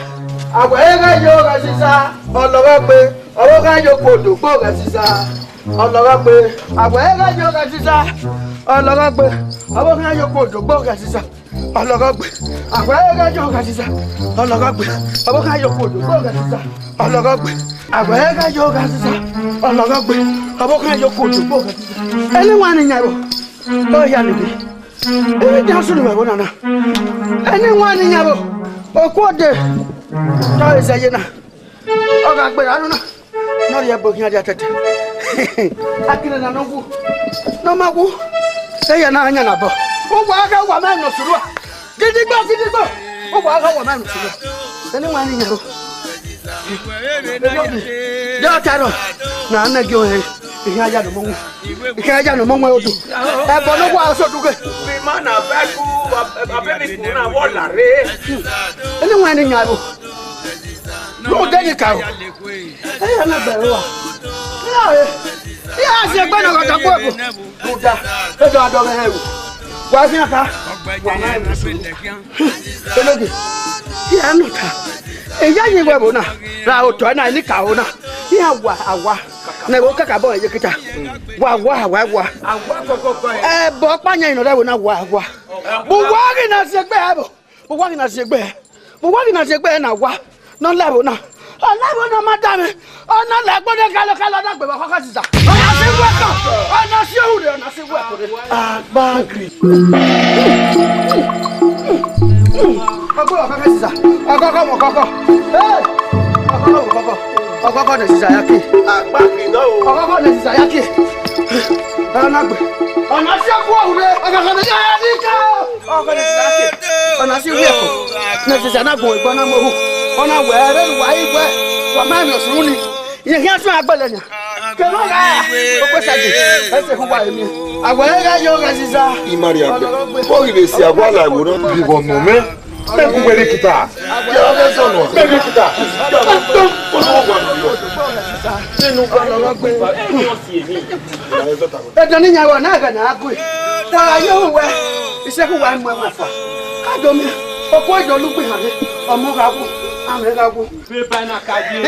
Awẹ gha yo ghe ẹziza, ọlọghọ gbe. Ọvbokhan yo ku odogbo ghe ẹziza, ọlọghọ gbe. Awẹ gha yo ghe ẹziza, ọlọghọ gbe. Ọvbokhan yo ku odogbo ghe ẹziza. Ọlọghọ gbe, awẹ gha yo ghe ẹziza. Ọlọghọ gbe, ọvbokhan yo ku odogbo ghe ẹziza. Ọlọghọ gbe, awẹ gha yo ghe ẹziza. Ọlọghọ gbe, ọvbokhan yo ku odogbo ghe ẹziza. Eni wan ne iyan ro, ọ hia nighe. Emwi dia sunu vbe ẹvbo nana. Eni wan ne iyan ro, okuode, te ọ re zẹ ye na. Ọ gha gberra unu na, ne ọ rhie ẹbọ khian dia tẹtẹ. Akirẹ na ne ọ wu, ne ọ ma wu, eya na yan na bọ. Uwa gha wa ma nọ sunu a. Gidigbo, gidigbo. Uwa gha wa ma nọ sunu a. Eni wan ne iyan ro. Enogie, de ọ ta rọ, na nẹ gie ohẹn, I khian ya ne ọmọ wọn. I khian ya ne ọmọ wọn odu. Ẹbọ ne uwa sẹ odughe. Vbe ima na ba ẹku, a bẹ emwi kuru na vbe ọ la rre. Eni wan ne iyan ro. Rhunmwuda eni ka ro. Eya na bẹrẹ uwa. Iran re. Iran si egbe ne ọ gha dọkpọ ẹvbo. Rhunmwuda, e do gha dọghe ẹvbo. Wa fian kha. Wa ma rẹn sunu. Enogie, iran nọ ta. Eya yin wẹ ẹvbo na, ra otọ ẹna, eni ka ro na. Iran wa, a wa. Ne ẹvbo kakabọ ye kita. Wa, wa, wa, wa. Ẹbọ ọkpa yan nọ rẹ ẹvbo na, wa, wa. Bu wa ghi na si egbe ẹvbo. Bu wa ghi na si egbe. Uwa ghi na ye egbe na wa, ne ọ la ẹvbo na. Ọ la ẹvbo na ma da mwẹ. Ọ na la ẹgbẹe ne kalọ kalọ na gbe vbe ọkhọkhọ Ẹziza. Ọ na si wẹ kọ. Ọ na si ohu rre, ọ na si wẹ kọ rre. Agbagri. Ọgbọ ọkhọkhọ Ẹziza. Ọkhọkhọ mọ ọkhọkhọ. Ee. Ọkhọkhọ mọ ọkhọkhọ. Ọkhọkhọ ne Ẹziza ya ke. Agbagri dọ o. Ọkhọkhọ ne Ẹziza ya ke. Ọ na gbe. Ọ na si ẹkpo ohu rre. Ọkhọkhọ ne ya ya ni ka. Ọkhọkhọ ne Ẹziza ya ke. Ọ na si wẹ kọ. Ne Ẹziza na gun egbe na mu ohu. Ọ na wẹ ẹre wa igbe. Wa ma miẹn ọsunu ni. Iye khian suẹn agbẹlẹ nian. Kevbe ọ gha okpesa de, ẹse khu wa emiẹn. A wẹ gha yo gha Ẹziza. I ma rhie agbẹ. Ọ ghi vbe si awa la ẹvbo na. Vbe vbọ nọ mẹ? Mẹ gu wẹ rhie kita. Ya vbe zọ nọ. Mẹ rhie kita. Ẹdẹ ne iyan ruẹ na ẹghẹ ne a gu. Wa gha ye uwẹ, isẹkhu wa mu ẹmwẹ fa. Ka do miẹn, okhuo do lugbe hane, ọmọ gha wu, amẹ gha wu. Vbe ba na ka ye.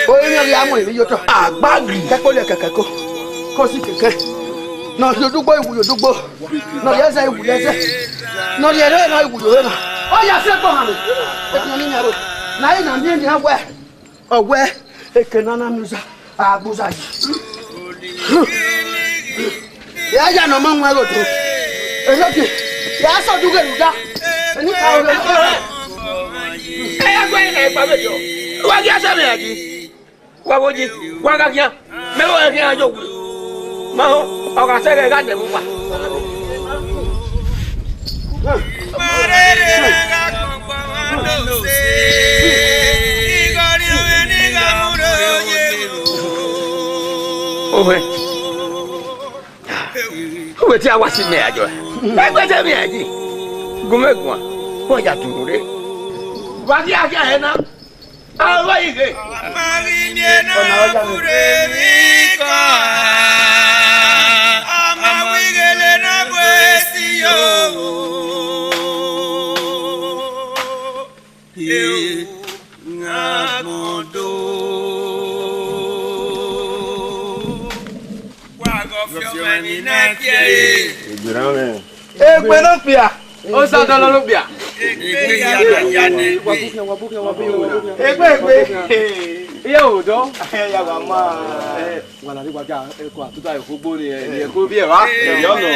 Orinmwi ọghe a mu emwi ye otọ. Agbagri. Kẹkpo lẹ kẹkẹ ko. Ko si kẹkẹ. Ne ọ rhie odugbo, iwu ye odugbo. Ne ọ rhie ẹzẹ, iwu ye ẹzẹ. Ne ọ rhie erhena, iwu ye erhena. Ọ ya sẹ ẹgbẹe ọhanmwẹ. Ẹgbẹe ọhanmwẹ iran ro. Ne a i na miẹn nian wẹ, ọ wẹ, eke ne a na miẹn uza, a gbe uza yi. Ya ya ne ọ ma wọn ẹgodo. Eroke, ya sẹ ọdughe rhunmwuda. Eni ka ọghe. Ẹ ya gbe ẹre gba vberriọ. Wa ghi a sẹ mwẹ ya yi. Wa vbe oyi, wa gha khian. Mẹ vbe ọre khian yo wu. Ma ho, ọ gha sẹ ghẹ gha dẹ vbe uwa. Ohẹn. Uwẹ te a wa si mẹ ya jọ. Ẹgbẹ te mẹ ya yi. Gu mwẹ guan. Wẹ ya dunu rre. Wa ghi a ghi a hẹ na. Avbe ighe. Ọna ọ ya mwẹ. Egbe na mwẹ. Egbe ne okpia. Osa dọlọ ne okpia. Egbe, egbe. Iye odọ. Ya wa ma. Wa la ni wa ga ẹko atuta ẹko gbo ni, ẹ, ni ẹko biẹ wa. Ẹyọ nọ.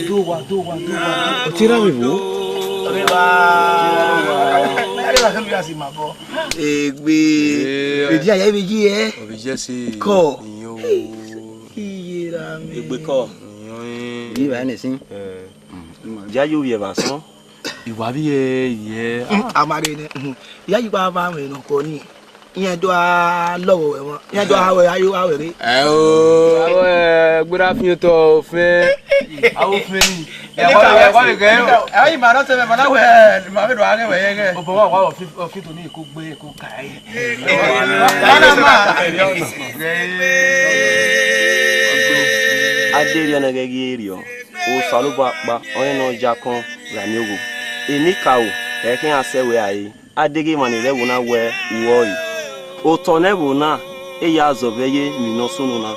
Do wa, do wa, do wa. Ọtẹn ra vbe vbo? Egbe. Edi aya vbe yi ẹ. Kọ. Iye ra mẹ. Egbe kọ. Iye ra nẹ sin. Ya yo vbiẹ vbe asọn. Iwa vbiẹ yẹ. A ma rre nẹ. Ya yi kpa va mwẹ nọ kọ ni. Iran do a lọghọ wẹ mwa. Iran do a wẹ ayo a wẹ re. Ẹ o. Ẹ gbera fi otọ ofẹn. Avo ofẹn ni. Ẹ wá lè gẹ. Ẹ yí ma nọ sẹ mẹ, ma na wẹ, ma vbe do a gẹ wẹ yẹ gẹ. Obọ wa wa ofin, ofin to ni ko gbe ko ka ẹ. Mana ma. Aderriọ ne ẹghẹ ghi rriọ, Osanobua ọkpa, ọnrẹn ne ọ ya kọn gha miẹn ogho. Emwi karo, ẹ i khian sẹ wẹ a re. A deghẹ emwa ni rre ẹvbo na wẹ uwẹ ọre. Otọ ne ẹvbo na, e ya zọvbe ye emwi ne ọ sunu na.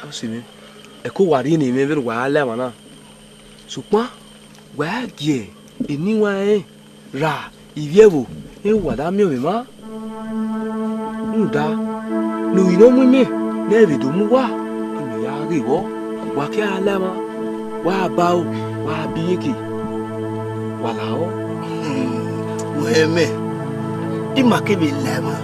Ọse mwẹ, ẹko wa rhie ne mwẹ vbene uwa ya la emwa na. Sokpan, wa gie eni iwanrẹn ra ivbi ẹvbo ne uwa da miẹn ọmwa emwa. Rhunmwuda ne Orinmwi ọ mu imẹ ne ẹ vbe do mu uwa, ọnii ya ghe vbọ, wa ke a la emwa, wa ba aro, wa ba iyeke, wa lahọ. Wẹ mẹ, ima kevbe la emwa,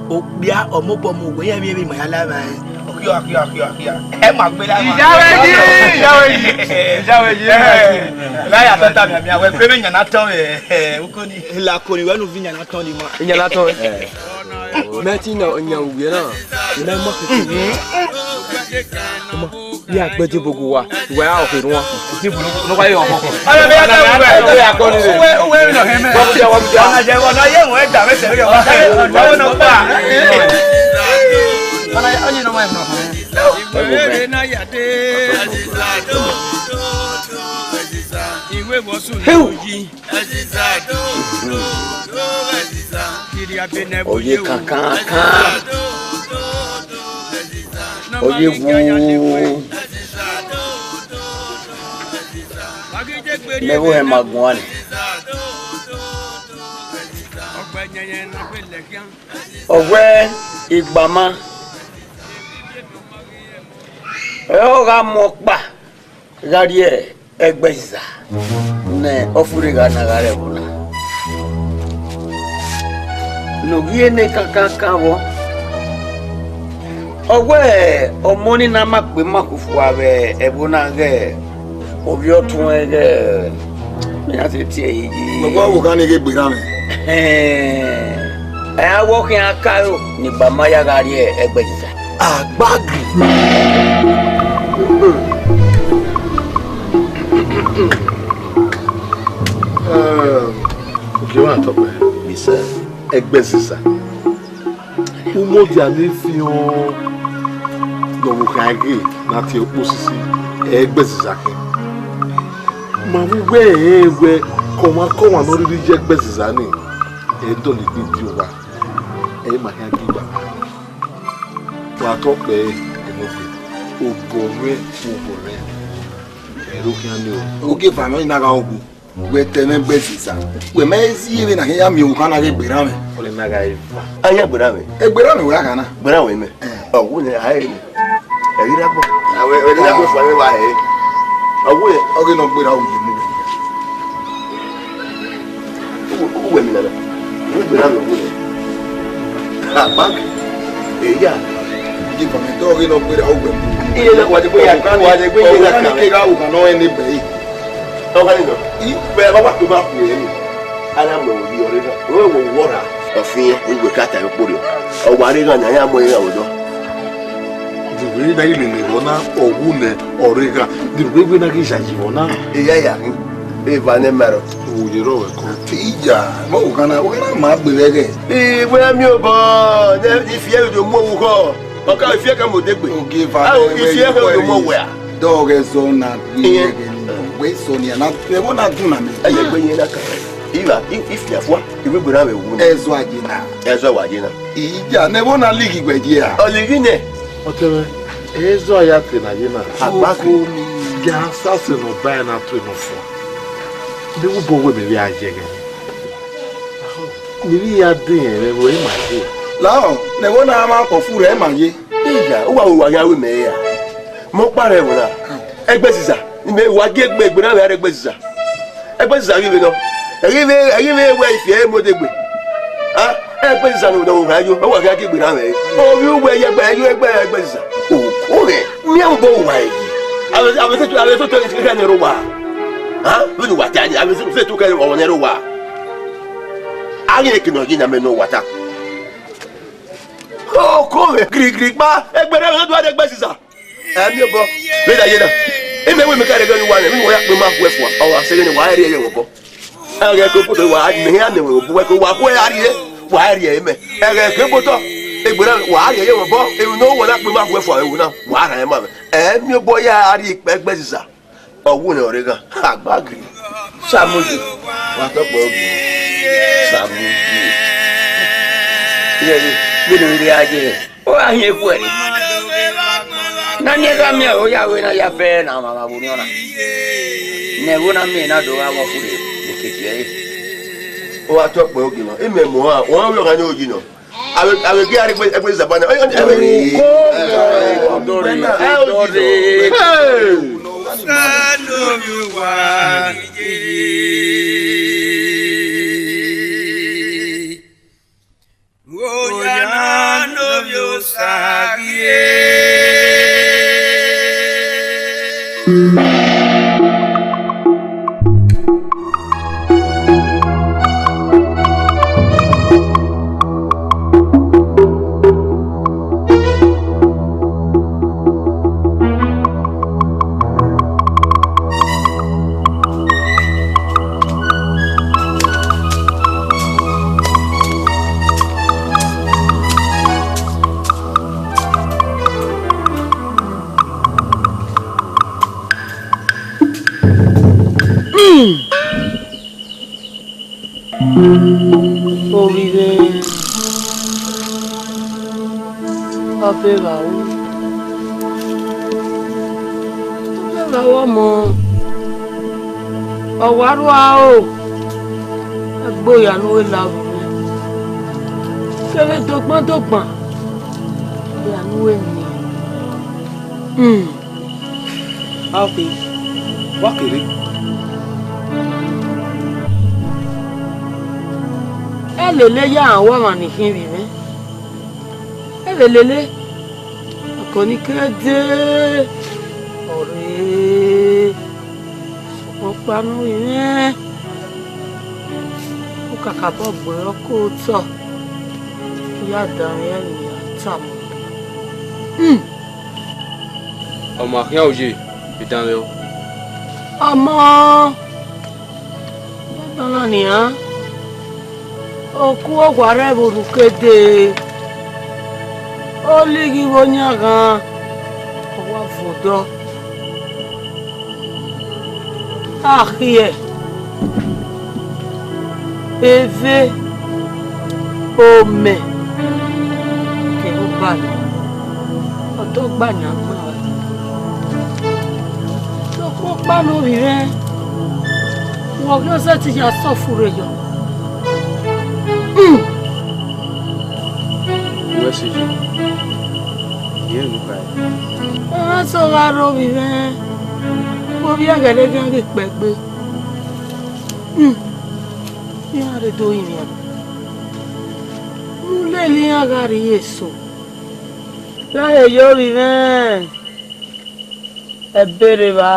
okpia ọmobọ mu wẹ, iran vbe ma ya la emwa rẹn. Ọkhiọ, ọkhiọ, ọkhiọ, ọkhiọ. Ẹ ma gbe la emwa. Iyawe yi, iyawe yi, iyawe yi. Ẹ, la ya tata miamia, wẹ gbe vbe yan na tọn vbe, ẹ, uko ni. La ko ni wẹ nu vi yan na tọn ni ma. Yan na tọn. Mẹ ti na yan uwie na. Mẹ ma keke. Ma, ya gbẹdẹ bogo wa. Wa ya ọkhe ruan. Ti bu no wa yo ọkọ. Ala be ya ta wa. Wa ya kọ ni. Uwe, uwe no he mẹ. Wa bu ya, wa bu ya. Ọna je, ọna ye wọn da mẹ sẹ yo. Wa no pa. Ọna, ọni no wa no. Ẹvbo mwẹ. Heu! Oye kankankan. Oye wu. Mẹ vbe hẹ ma guan ni. Ọ wẹ igbama, ẹ ọ gha mu ọkpa gha rrie ẹgbẹe eza ne ọfurre gha na gha rre ẹvbo na. Ne ọ ghi re ne kankankan vbọ, ọ wẹ ọmọ ni na ma kpe ma kufua vbe ẹvbo na ghẹ ovbi ọtuẹn ghẹ, ne iran sẹ tie ẹre yi. Ọgbọ wo kha ni ghe gberra mwẹ. Ẹn, a wẹ ọ khian ka aro ne igbama ya gha rrie ẹgbẹe eza. Agbagi. Ogie mwa tọkpẹ. Ẹgbẹe eza. Umodia ne fian ne ọ vbe khian ghe ne a tie ukpo sisi, ẹgbẹe eza khin. Ma vbe uwẹ rẹn wẹ kọmwakọmwa ne ọ rhirhi ye ẹgbẹe eza ni, ẹ i dọlegbe die owa, ẹ i ma khian gie igba. Wa tọ kpẹre, ẹmwẹ obọ mwẹ, obọ mwẹ, ẹ i ro khian ni o. Ogieva nọ, I na gha gu. Wẹ tẹ mwẹ ẹgbẹe eza. Wẹ ma zẹ vbene a khian ya miẹn owa na ghe gberra mwẹ. Ọnii na gha eva. A ya gberra mwẹ. Egberra mwẹ wẹ a gha na. Gberra mwẹ mẹ. Ọ wu nẹ, a re nẹ. Ẹ ghi rre agbọn. Wẹ, wẹ ne a gbe fua vbe evba hẹ. Ọ wu nẹ. Ọ ghe ne ọ gberra u ye mu wẹ. U, u wẹ mi nana. U gberra mwẹ wu nẹ. Agbagi. Eya. Ogieva nọ, ọ ghe ne ọ gberra u wẹ mu. Iye na wa de gbe ya, wa de gbe iye na ka. Ke gha wu gha nọ ẹn ne bẹe. Ọghe nọ, I, vbe a wa kpe ma khuẹ ni, a na mu ẹvbo yi ọre na, ọ wẹ wọ ra. Ọfiẹn, uwẹ ka ta ẹre kporhiọ. Ọ wa rre ghan ni, a ya mu ẹre gha vbe odọ. Dìrò na ghi lele vbọ na, ọ wu nẹ, ọ rre ghan. Dìrò wẹ na ghi yayi vbọ na. Eya ya khin, eva ne ma rọ. Owo ye rọ wẹ kọ. Ija, ma wo kana, wo kana ma gbe vbe ẹghẹ. Ẹ, wẹ miẹn obọ, ne ifiẹ do mu owu khọ. Ọ ka ifiẹ ka mu odegbe. Ogieva. Aro ifiẹ ka do mu wẹ a. Dọghe zọ na gbe ẹghẹ ni, wẹ sọ ni a na, ẹvbo na dun na mẹ. Ẹ ye gbe yẹn na ka. Iva, i, i fia fua, i vbe gberra mwẹ wu na. Ẹzọ a ye na. Ẹzọ wa ye na. Ija, ne ẹvbo na lighi wẹ ye a. Ọ lighi nẹ. Ọtẹn mwẹ, ẹzọ a ya te na ye na. Agbaki. Ya sase ne ọ ba ẹre na to nọ fua. Ne wu bọ wẹ mẹ vbe a ye ẹghẹ. Ne I vbe ya de rẹn vbe ẹvbo, ẹ ma ye. Lahọ, ne ẹvbo na ma kọ fu rẹ, ẹ ma ye. Iya, uwa vbe uwa gha ru mẹ ra? Mẹ ọkpa rẹ ẹvbo na. Ẹgbẹziza, ne imẹ wa gie egbe, egbe na vbe a rre ẹgbẹziza. Ẹgbẹziza ghi vbe nọ. Ẹ ghi vbe, ẹ ghi vbe wẹ ifi ẹre mu odegbe. A, ẹgbẹziza ne ọ gha yo, ọ wa gha gie egbe na vbe ẹre. Ovbi uwẹ ye egbe, yo egbe ẹgbẹziza. Okhuo mwẹ, miẹn obọ uwa ẹre. Avbe, avbe setu, avbe setu ẹre ne rre owa. A, vbene uwa ta ni, avbe setu ẹre ọmwa ne rre owa. A ghi rẹn eke ne ọ ye ne amẹ ne uwa ta. Okhuo mwẹ, girigiri kpa, egbe na vbe do a rre ẹgbẹziza. Ẹ miẹn obọ, vbe da ye na. Imẹ wẹ mẹ ka rhie ẹghẹ ne uwa nẹ, vbene uwa ya kpe ma gu ẹfua, ọ wa sẹ ẹghẹ ne wa rhie ẹre obọ. Ẹghẹ ke obotọ wa mẹ hia mẹ wẹ obọ, wẹ ke wa gu ẹre a rhie, wa rhie ẹre mẹ. Ẹghẹ ke obotọ, egbe na wa rhie ẹre obọ, emwi ne uwa na kpe ma gu ẹfua vbe ẹvbo na, wa rhan ẹre ma mwẹ. Ẹ miẹn obọ ya rhie ikpẹ ẹgbẹziza. Ọ wu ne ọ rre ghan, agbagiri. Samuel, wa tọ kpẹ ogie. Samuel. Iye, iye, vbene u rhie a ye. Ọ gha hin ekhue re. Na miẹn gha miẹn aro ya vbe na ya fẹ na ọmwa vbe orhiọn na. Ne ẹvbo na miẹn na do gha ghọ furre, ne keke ẹre. Ọ gha tọ kpẹ ogie nọ, imẹ mu ọnrẹn, ọnrẹn vbe ọghan ne oyi nọ. Avbe, avbe gi a rre egbe, egbe zaba na. Ẹ, ẹ, ẹ, Ọbe vbe aro, ọbe vbe aro ọmọ, ọ wa rua o, ẹgbo ya ne u la vbe mwẹ, kevbe dogban dogban ya ne u miẹn. Hmm. Aoke, wa kere. Ẹ lele ya rẹn ọmwa ni khin vbe mwẹ. Ẹ vbe lele, ọkọ ni kere dee, ọ rre, sokpan ọkpa ne ọ vbe mwẹ, u kakabọ gbe ọre ọkọ otọ, ya danmwẹ ẹre ne a tama. Hmm. Ọmọ akhian oye, edanmwẹ o. Ọmọ, ọmọ na nian, oku owa rre vbe orhu ke dee, ọ lighi vbe oyan ghan, ọ wa vuọn odọ. Akhiẹ, eve, omẹ, kevbe ugbala, ọdọ gba yan gba. Sokpan ọkpa ne ovbi mwẹ, wẹ ọ ghi sẹtin ya sẹ ọfurre yọ. Hmm. Wẹ sẹ yi, I rẹn ne u kha ẹe. Ọ gha sẹ gha rre ovbi mwẹ, ovbi ẹghẹ ne ghi kpẹ gbe. Hmm. Iran rre do rinmwian, ne u lele iran gha rrie eso. Gha he ye ovbi mwẹ, ẹbe rre evba,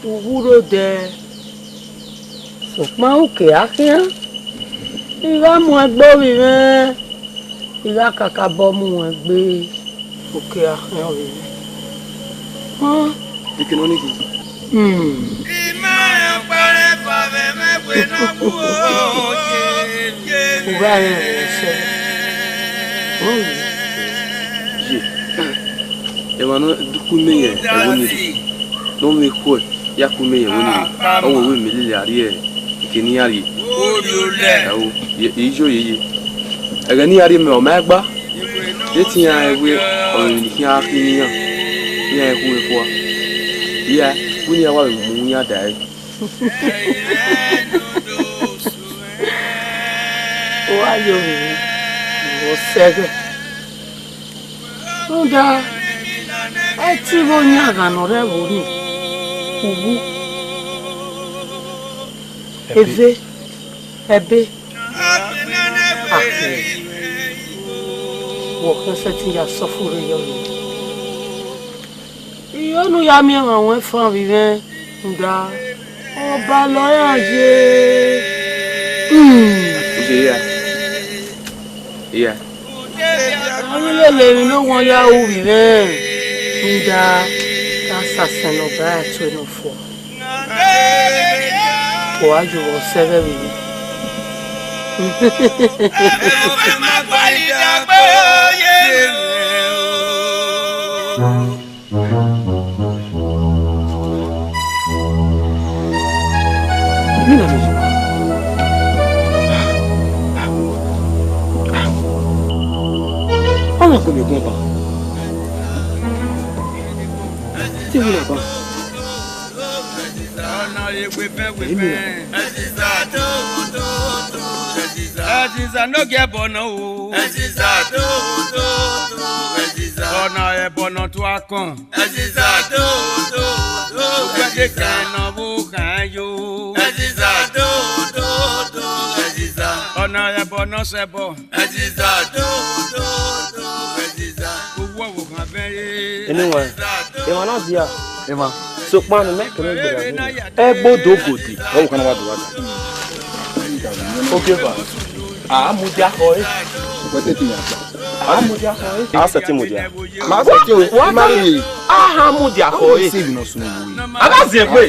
u wu rre odẹ, sokpan u ke a khian, I gha mu ẹn gbe ovbi mwẹ, I gha kakabọ mu ẹn gbe, u ke a khian ovbi mwẹ. Họn. Eke nọ ni khin. Hmm. U gha rẹn ẹse. Ye. Emwa ne ọ ku ime ye ẹvbo ni rre, ne ọ vbe khuẹ, ya ku ime ye ẹvbo ni rre, ọ wẹ wẹ mẹ lele a rrie eke ne iran rrie. Ẹo, ye, I yo yeye. Ẹghẹ ne iran rrie mẹ, ọ ma ẹgba. Ye te iran rẹn wẹ ọmọ emwi ne I khian gha khin ne iran, iran khu ekhua. Hia, wẹ ne iran wa vbe mu iran da ẹre. U wa ye ovbi mwẹ, ọ sẹghẹ. Rhunmwuda, ẹtin vbe oyan ghan ne ọ rre ẹvbo ni, u wu, eve, ẹbe, akhiẹ, wẹ ọ khian sẹtin ya sẹ ọfurre yọ vbe mwẹ. I ho ne u ya miẹn emwa ruẹn fan vbe mwẹ, rhunmwuda, ọbalọ iran ye. Hmm. Oye, iya. Iya. A ghi lele emwi ne owan ya ru vbe mwẹ, rhunmwuda, te a sasẹ ne ọba ra tue nọ fua. Ọ gha ye vbe ọ sẹghẹ vbe mwẹ. Mina mi. Ọmọ kò lè gun ọba. Tí mi là bá. Ọna ewe fẹn we fẹn. Ẹziza ne ọ gie ẹbọ nọ o. Ẹziza do do do ẹziza. Ọna ẹbọ nọ tua kọn. Ẹziza do do do. Ugbẹdẹ kẹrẹn nọ vbe okhan yo. Ẹziza do do do ẹziza. Ọna ẹbọ nọ sẹ ẹbọ. Ẹziza do do do ẹziza. Owó ọvọ kan fẹ re. Eniwan, emwa na dia. Emwa. Sokpan ne mẹ kẹmẹ gberra vbe ẹgbodo gode. Ọvbokhan na wa do wa da. Ogieva, a mudia khọ ẹre. Wẹ tete yan gba. A mudia khọ ẹre. A sẹtin mudia. Ma sẹtin o, ma rẹn. A ha mudia khọ ẹre. Receive nọ sunu wo. A gha ziẹn egbe.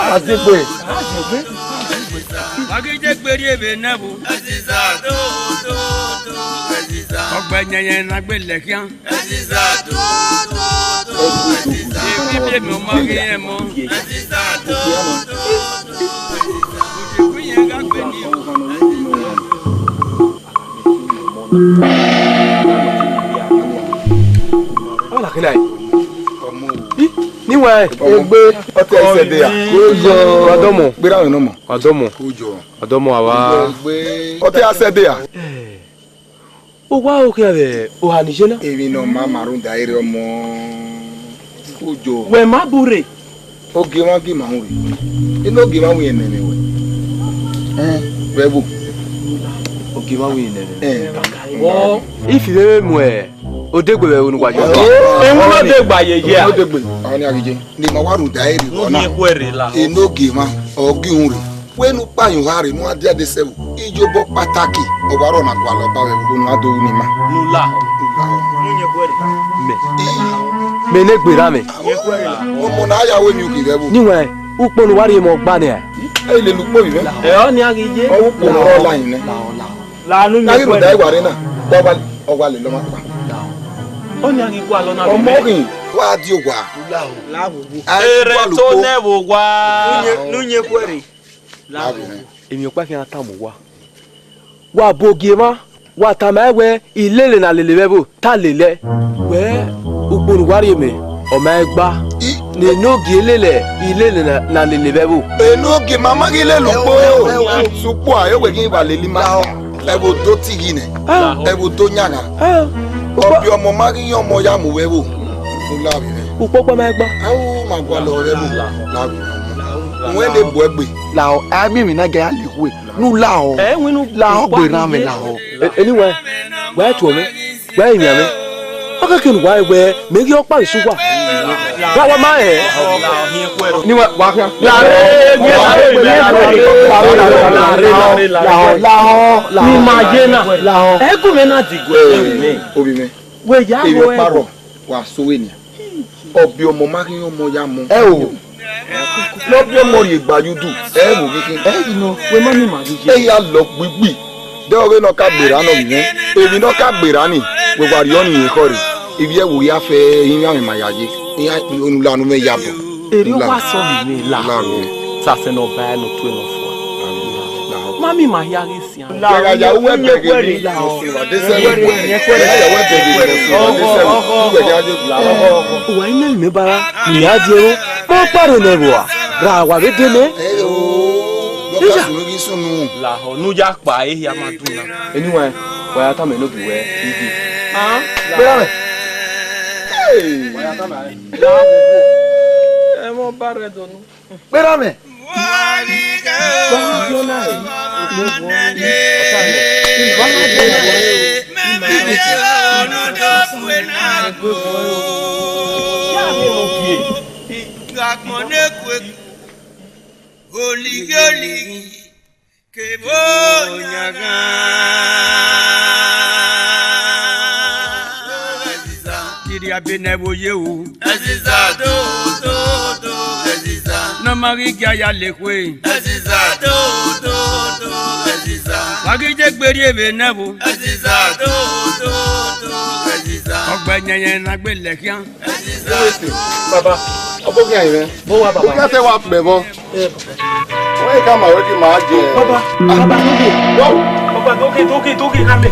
A gha ziẹn egbe. Wa ghi je gbe rrie vbe nẹ vbo. Ọgbẹyẹnyẹn na gbe lẹ khian. Ebi mi ọma ghi rẹn mọ. Otu iran gha gbe ni. Nai. Ọmọ. Ih, ni wẹ. Egbe. Ọtẹ ẹsẹ de ya. Kojo. Wa dọmọ. Gbera wẹ nọmọ. Wa dọmọ. Kojo. Wa dọmọ ava. Egbe. Ọtẹ ẹsẹ de ya. Owa okhian vbe oha ni ye na. Emwi ne ọ ma ma rhunmwuda erha ọmọ. Kojo. Wẹ ma burre. Ogie mwa gie ma hu rre. Enogie mwa wi ẹnẹ mwẹ wẹ. Ẹn, vbe ẹvbo. Ogie mwa wi ẹnẹ mwẹ. Ẹn. Ifi vbe mu odegbe vbe unu wa jọ. Ewun odegbe ayeye a. Odegbe. Ọni a ghi je. Ne ma wa rhunmwuda erha ọna. Enogie mwa, ọ gie uhunmwu rre. Wẹ ne u kpa hin oha rre ne u gha dia de sẹ vbo, iyobọ kpataki, ọ wa rrọọ na gualọ ba vbe ẹvbo ne u gha do ru ni ma. Ne u lahọ. Ne u lahọ. Mẹ. Mẹ ne gberra mwẹ. Ọmọ na ya wẹ emwi ukhin vbe ẹvbo. Ni wẹ, ukpo ne uwa rhie mọ gba nian. Ẹ i lele ukpo vbe mwẹ. Ẹ, ọni a ghi ye. Ọ ukpo ne ọ la hin nẹ. Lahọ, lahọ. La nu. Na ghi rhunmwuda ẹre wa rre na, wa wa, ọ wa lele ọmwa kpa. Ọni a ghi gualọ na. Ọmọ ghi, wa die owa. Lahọ. Lahọ. Ere to nẹ vbe owa. Nu yen khuẹrre. Emwi ọkpa khian tama uwa. Wa bu ogie mwa, wa tama ẹn wẹ, ilele na lele vbe ẹvbo, ta lele ẹe. Wẹ, ukpo ne uwa rhie mẹ, ọ ma ẹn gba. Ne enogie lele ilele na, na lele vbe ẹvbo. Enogie ma ma ghi lele ukpo. Sẹ ukpo a, ẹ wẹ ghi wa lele ima. Ẹvbo do tighi nẹ. Ah. Ẹvbo do yanghan. Ah. Ọbiọmọ ma ghi yan ọmọ ya mu vbe ẹvbo. U la vbe mwẹ. Ukpo ọkpa ma ẹn gba. Au, ma gualọ vbe ẹvbo. La vbe mwẹ. Wẹ ne bu ẹgbe. Lahọ, a miẹn emwi na ga ya lele uwẹ. Ne u lahọ. Ẹ, wẹ ne u lahọ, gberra mwẹ lahọ. Eni wẹ, wẹ tuẹ mwẹ, wẹ rinmwian mwẹ. Ọ kẹkẹ ne uwa wẹ, mẹ ghi ọkpa vbe sẹ uwa. Wa wa ma hẹ. Ni wa, wa khian. Lahọ, lahọ, lahọ. Ni ma ye na. Lahọ. Ẹ gu mwẹ na diguẹ. Ovbi mwẹ. Wẹ ya. Emwi ọkpa rrọọ, wa sẹ vbe nian. Ọbiọmọ ma ghi yan ọmọ ya mu. Ẹ o. Ne ọbiọmọ rhie gba ye udu, ẹ vbe ovbi khin. Ẹ i nọ, wẹ ma miẹn ima ghi ye. Ẹ ya lọ gbigbi. De ọghe ne ọ ka gberra nọ vbe mwẹ. Emwi ne ọ ka gberra ni, wẹ wa rhie ọnii rẹn ekhọe rre. Ivbi ẹvbo hia fẹ, iran mwẹ ma ya ye. Iran unu la nu mwẹ ya bọ. Erriọ wa sẹ ọnii mwẹ la. La mwẹ. Sasẹ ne ọ ba ẹre ne ọ tue ne ọ fua. Ma miẹn ima hia ghi sian. Wẹ gha ya uwẹ bẹghe emwi ne ọ sẹ uwa de sẹ vbe. Wẹ gha ya uwẹ bẹghe emwi ne ọ sẹ uwa de sẹ vbe. Uwẹ gha ye. Uwa i nẹ emwi mẹ ba ra, ne iran die ẹro, ma kpa rre nẹ vbe ua, ra wa vbe de nẹ. Ẹ o, dọka sunu ghi sunu. Lahọ, ne u ya kpa ehia ma dun na. Eni wẹ, wa ya tama ẹn ne ogi wẹ, igi. Ah, gbera mwẹ. Hey! Wa ya tama ẹn. Ẹmwẹ ọba rre dọnu. Kperha mwẹ. Olighi, olighi, kevbe ọyanghan. Ẹziza. Kiri abe ne ẹvbo ye o. Ẹziza do, do, do, ẹziza. Ne ọ ma ghi gia ya lekhue. Ẹziza do, do, do, ẹziza. Wa ghi je gbe rrie vbe ne ẹvbo. Ẹziza do, do, do, ẹziza. Ọgbẹyẹnyẹn ne a gbe lẹ khian. Baba, ọ bọ khian mwẹ. Bọ wa, baba. Oke te wa kpẹ vbọ. Wẹ ka ma wẹ ki ma je. Baba, baba, doke. Baba, doke, doke, doke, ame.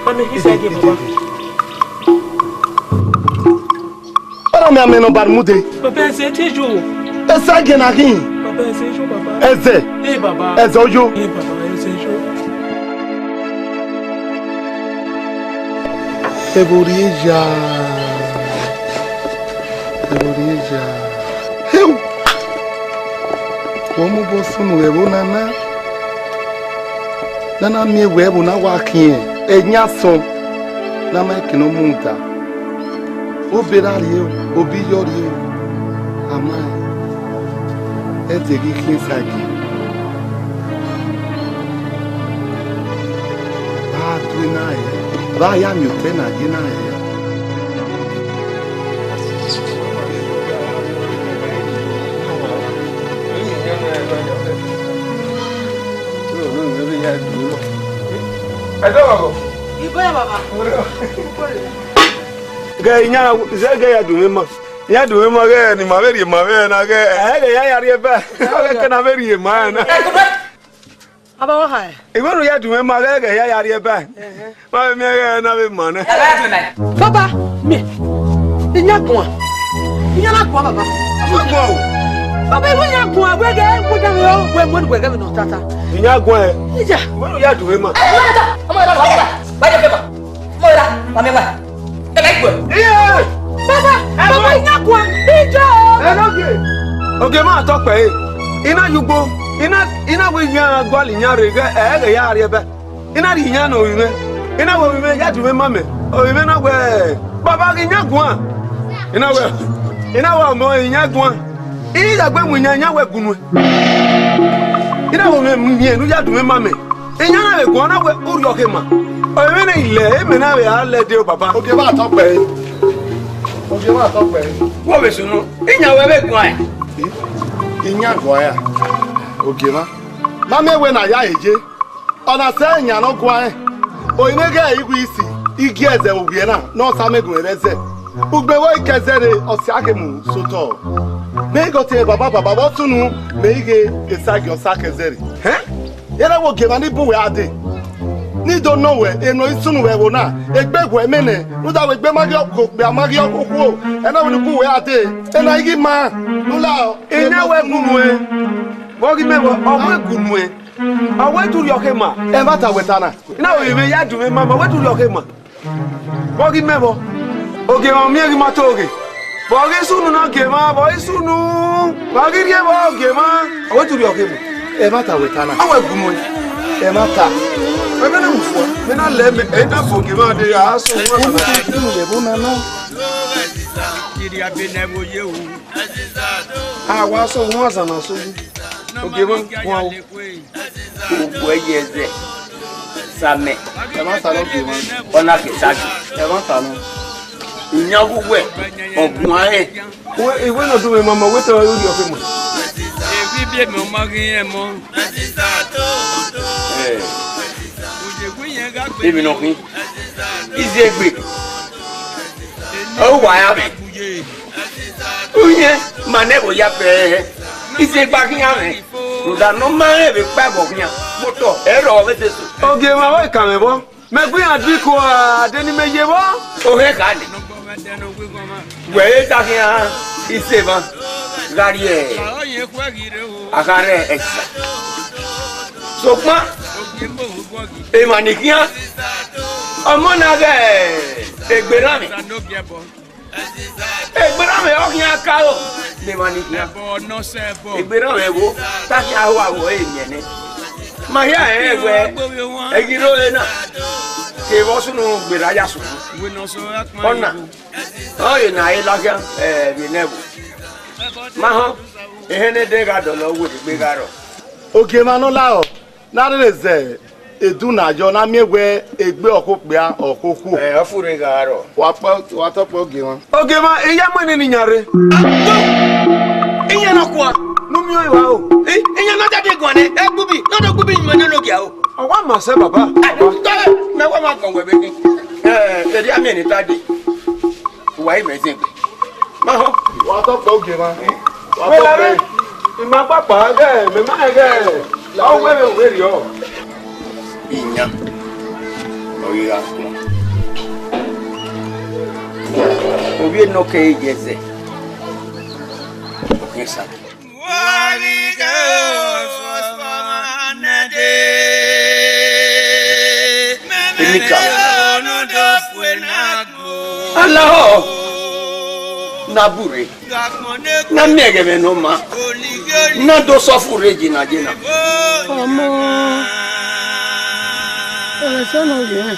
Ame, isa ge, baba. Ọna mẹ amẹ nọ ba mu de. Baba, ẹsẹ te yo. Ẹsẹ ge na khin. Baba, ẹsẹ yo, baba. Ẹsẹ. Ee, baba. Ẹsẹ yo. Ee, baba, ẹsẹ yo. Ẹvbo rrie ya. Ẹvbo rrie ya. Heu! Wẹ mu obọ sunu vbe ẹvbo na na. Ne a na miẹn wẹ ẹvbo na wa khiẹn, ẹyan asọn ne a ma ke ne ọ mu da. Obe ra rrie o, obe iyọ rrie o, a ma rẹn. Ẹdẹ ghi khian sa gie. Vbe a due na rẹn, vbe a ya miẹn otọ na ye na rẹn. Ẹdẹ ọgọ. Ibo ya baba. Ghe iyan zẹ ghe ya dun mwẹ ma. Iran dun mwẹ ma ghẹ ne ima vbe rhie ma vbe na ghẹ. Ẹ ghẹ ya ya rhie ba. Ọ ghẹ ke na vbe rhie ma na. Aba wa ha. Igho ru ya dun mwẹ ma ghẹ ghẹ ya ya rhie ba. Ma vbe miẹn ghẹ na vbe ma nẹ. Baba, mi. Iyan guan. Iyan na guan, baba. Iyan guan o. Baba, iwẹ iyan guan, wẹ ghẹ, wẹ ghẹ vbe ọ, wẹ mu ẹn wẹ ghẹ vbe nọ tata. Iyan guan ẹ. Ija. Wẹ ya dùn ẹ ma. Ẹ, ọmọ ẹ da, ọmọ ẹ da, ọmọ ẹ da, ọmọ ẹ da, ọmọ ẹ da. Ẹ ghẹ guẹ. Iye. Baba, baba, iyan guan. Ija. Ẹ lọ gẹ. Ogie ma tọ kpẹ ẹ. Ina yugbo. Ina, ina wẹ iyan gualọ iyan rre, ghẹ, ẹ ghẹ ya rrie ẹbẹ. Ina rhie iyan ne ovbi mwẹ, ina wẹ ovbi mwẹ ya dùn mwẹ ma mẹ, ovbi mwẹ na wẹ, baba ghi iyan guan. Ina wẹ, ina wẹ ọmọ iyan guan. I ya gbe mu iyan, iyan wẹ gunu. Ina wẹ ovbi mwẹ miẹn ne u ya dùn mwẹ ma mẹ. Iyan na vbe guan na wẹ u rhiọkhe ma. Ovbi mwẹ na ilẹ, emẹ na vbe a lẹ dee, baba. Ogie ma tọ kpẹ. Ogie ma tọ kpẹ. Wẹ vbe sunu, iyan wẹ vbe guan ẹ. Iyan guan ya. Ogie ma. Ma miẹn wẹ ne a ya he ye. Ọna sẹ iyan ne ọ guan rẹn, orinmwẹ ghẹ i wi isi, I gie ẹzẹ vbe owiẹ na ne ọ sa amẹ gun ẹre ẹzẹ. Ugbe vbe ọ i ke ẹzẹ rre, ọ sia ghe mu sẹ otọ. Mẹ i ghe ọtẹn baba baba vbe ọ sunu, mẹ i ghe esagiẹn ọ sa ke ẹzẹ rre. Hẹn? Yẹrẹ wo gie emwa ni bun wẹ a dee, ni do nọ wẹ, enọ i sunu vbe ẹvbo na, egbe wẹ mẹ nẹ, rhunmwuda wẹ egbe ma ghi ọkọ okpia ma ghi ọkọ okhuo, ẹna wẹ ni bun wẹ a dee, ena i ghi ma, ne u la. Ena wẹ gunu ẹ, vbe ọ ghi mẹ vbọ, ọ wẹ gunu ẹ. Ọ wẹ tu rhiọkhe ma. Ẹmwata wẹ ta na. Na ovbi mwẹ ya dùn mwẹ ma, ma wẹ tu rhiọkhe ma. Vbe ọ ghi mẹ vbọ? Ogie ma miẹn ghi ma to ghe. Vbe ọ ghi sunu na ogie ma, vbe ọ ghi sunu. Vbe ọ ghi rhie vbọ ogie ma. Ọ wẹ tu rhiọkhe ma. Ẹmwata wẹ ta na. Ọ wẹ gu mu. Ẹmwata. Ẹmwẹ na mu fua. Mẹ na lẹ mẹ, ẹ na fo ogie ma de, a so wọn. Ẹmwata wẹ ta na. A wa so wọn azan na so. Ogie ma, wọn o. Ugbẹ ye ẹzẹ, Samẹ. Ẹ ma ta nọ, ogie ma. Ọ na ke ta gbe. Ẹ ma ta nọ. Iyan uwẹ, ọ guan rẹn. Wẹ, iwẹ nọ dun mwẹ mama, wẹ tọ ẹ rhie ọkhe mọ. Evi bi emẹ ọma ghi rẹn mọ. Ẹ. Emwi nọ khin. Iziegbe. Ọ wa ya mwẹ. Uyẹn, ma nẹ vbe ya bẹẹ. Izegba khian mwẹ. Rhunmwuda ne ọ ma rẹn vbe kpa ẹvbo khian, motọ, ẹ rrọọ vbe te so. Ogie ma vbe ka mwẹ vbọ? Mẹ gu iran diko a, de ne imẹ ye vbọ? Ohe kha nẹ. Wẹ re da khian ise mwa gha rrie a gha rre ẹsa. Sokpan emwa ni khian, ọmọ na ghẹ egbe rran mwẹ. Egbe rran mwẹ ọ khian karo ne emwa ni khian. Egbe rran mwẹ vbo, ta khian ho avbe ọre miẹn nẹ. Ma hia rẹn wẹ, ẹgirọre na, kevbe ọ sunu gberra ya sunu. Ọna, ọre ne a he ladian, eh, vbe nẹ vbo. Ma họn, ehe ne de gha dọlọ werriegbe gha rrọọ. Ogie mwa ne ọ lahọ, ne a rherhe zẹ edu na yọ, ne a miẹn wẹ egbe ọkhe okpia, ọkhe okhuo. Ẹ, ọ furre gha rrọọ. Wa kpọ, wa tọ kpẹ ogie mwa. Ogie mwa, I ya mu ẹn ne iyan rre. Agbo! Iyan na kua. Ne u miẹn ọre wa o. I, iyan na dade guan nẹ, ẹgbubi, ne ọ do gbubi yin mẹ nene ogia o. Ọ wa ma sẹ baba. Ẹ, tọrẹ, mẹ wa ma gọn wẹ vbe khin. Ẹ, erriọ a miẹn ne I ta dee. Uwa i mẹ zẹn egbe. Ma họn. Wa tọ kpẹ ogie mwa. Wa tọ kpẹ. Wẹ la rre, ima kpakpa ghẹ, mẹ ma rẹn ghẹ. Ọ wẹ vbe werriọ. Iyan. Ọ ghi gha khuan. Ovbi enọ kẹre ye ẹzẹ. Ọ khian sa. Emika. Alahọ. Na burre. Na miẹn ẹghẹ mwẹ ne ọ ma. Na do sọ furre jena jena. Ọmọ. Ẹghẹ sẹ nọ yẹn.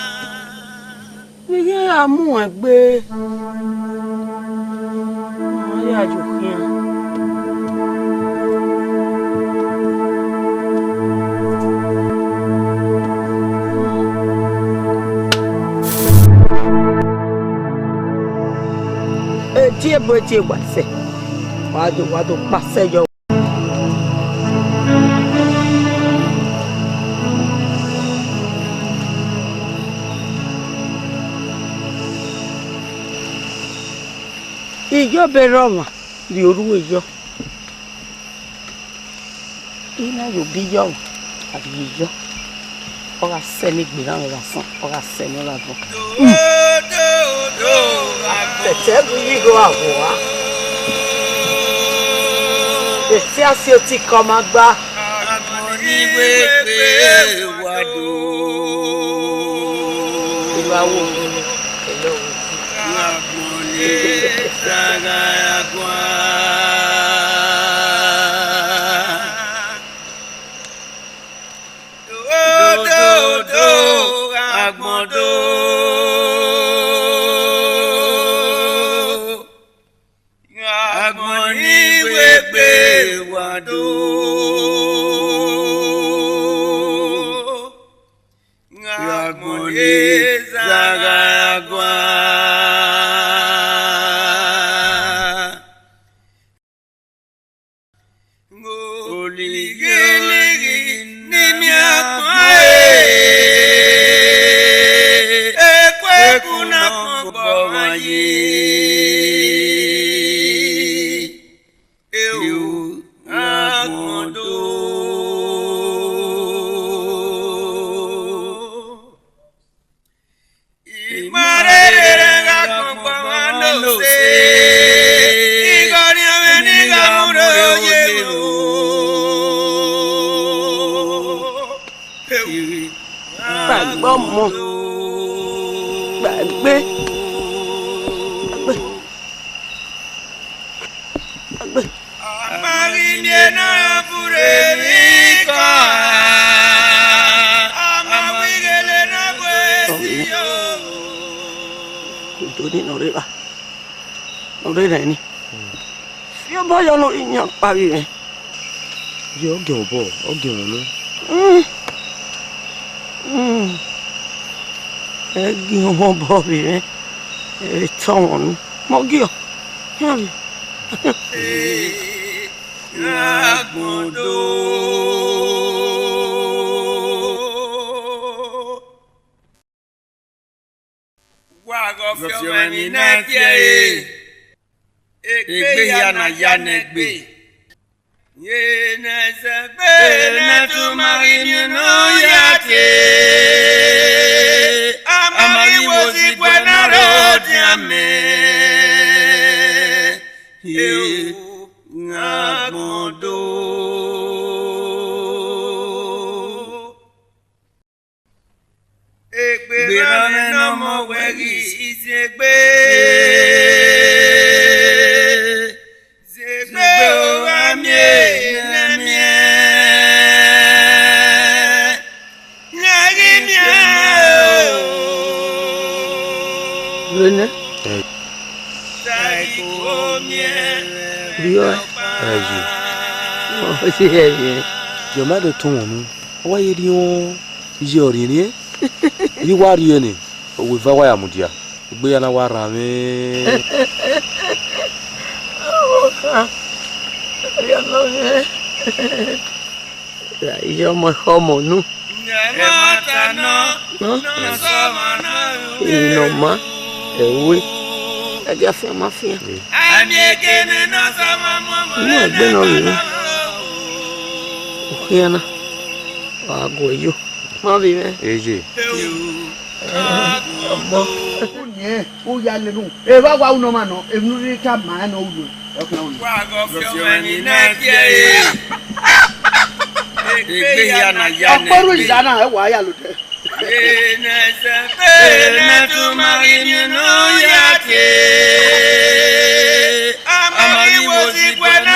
Vbe I ghi ra mu ẹn gbe, ma ya yo khian. Etiebo etie wa sẹ, wa do, wa do kpasẹ yọ. Iyobọ erha ọmwa rhie orhu yọ. I na ye obọ iyọmwa, a rhie yọ. Ọ gha sẹ ne egbe rran mwẹ gha sọn, ọ gha sẹ ne ọ gha vọn. Tẹtẹ bu igho awua. Esia si oti kọ ma gba. Agbọn ni wegbe wa do. Ìwà wo ni ẹlẹ wo. Agbọn ni zagha ya guan. Do, do, do, agbọn do. Agbọn ni wegbe wa do. Agbọn ni zagha ya guan. Olighi, olighi ne imiankpọn ẹre, ekueku ne agbọn gbe ọmwa yi. Eo, agbọn do. I ma rherhe rẹn gha kpọnmọ ọmwa ne ose, I gha ọnii ọmwẹ ne I gha mu rre oye ro. Gbagbe ọmọ, gbagbe, gbagbe, gbagbe. A ma ghi miẹn ne ọ furre emwi kọ, a ma wẹ ighele ne ọ gbe si yo. Odo ni nọ rre evba, nọ rre rẹn ni. Fi obọ yọ ne ọ ghi yan ọkpa vbe mwẹ. Ye ọ giẹn obọ, ọ giẹn ọmọ nọ. Mm. Mm. Ẹ giẹn ọmọ obọ vbe mwẹ, ẹ tọ wọn nu. Mọ giọ. Yan vbe. Agbọn do. Wa gha ọfiọmwẹ ni na tie ẹre, egbe hia na ya nẹ egbe. Ye ne ẹzẹ gbe ne ẹtu ma ghi miẹn ne ọ ya tie, a ma ghi wo ozigbo na rre odian mẹ. Agbọn do. Egbe rran mwẹ ne ọmọ wẹ ghi zin egbe. Zin egbe o, gha miẹn ne miẹn. Gha ghi miẹn o. Vbene? Ẹ. Sa i ko miẹn. Vbiọ. Ẹ yi. Ọ si hẹ yi. Yọ ma do tọn wọn nu. Ọ wa ye rhiọn iye ọrriẹnrhiẹn. Vbe I wa rhie nẹ, owa eva wa ya mudia. Egbe hia na wa rran mwẹ. Iye ọmọ ekhọe ọmọ nu. Emwi ne ọ ma, ẹ ru ẹre. Ẹgia fian ma fian. Unu egbe nọ vbe mwẹ. Okhian na, wa guẹ yo. Ma vbe mwẹ. Eye. Ọmọ. Uniẹn, u ya lele unu. Evba wa unu ọmwa nọ, emwi ne u rhirhi tama ẹn ne ọ unu. Wa gha ọfiọmwẹ ni na tie ẹre. Egbe hia na ya nẹ. Ọkpọrhu iza na, ẹ wa ya lodẹ. Enẹsẹ, enẹtuma, iniẹn ne ọ ya tie. A ma ghi wo ozigbo na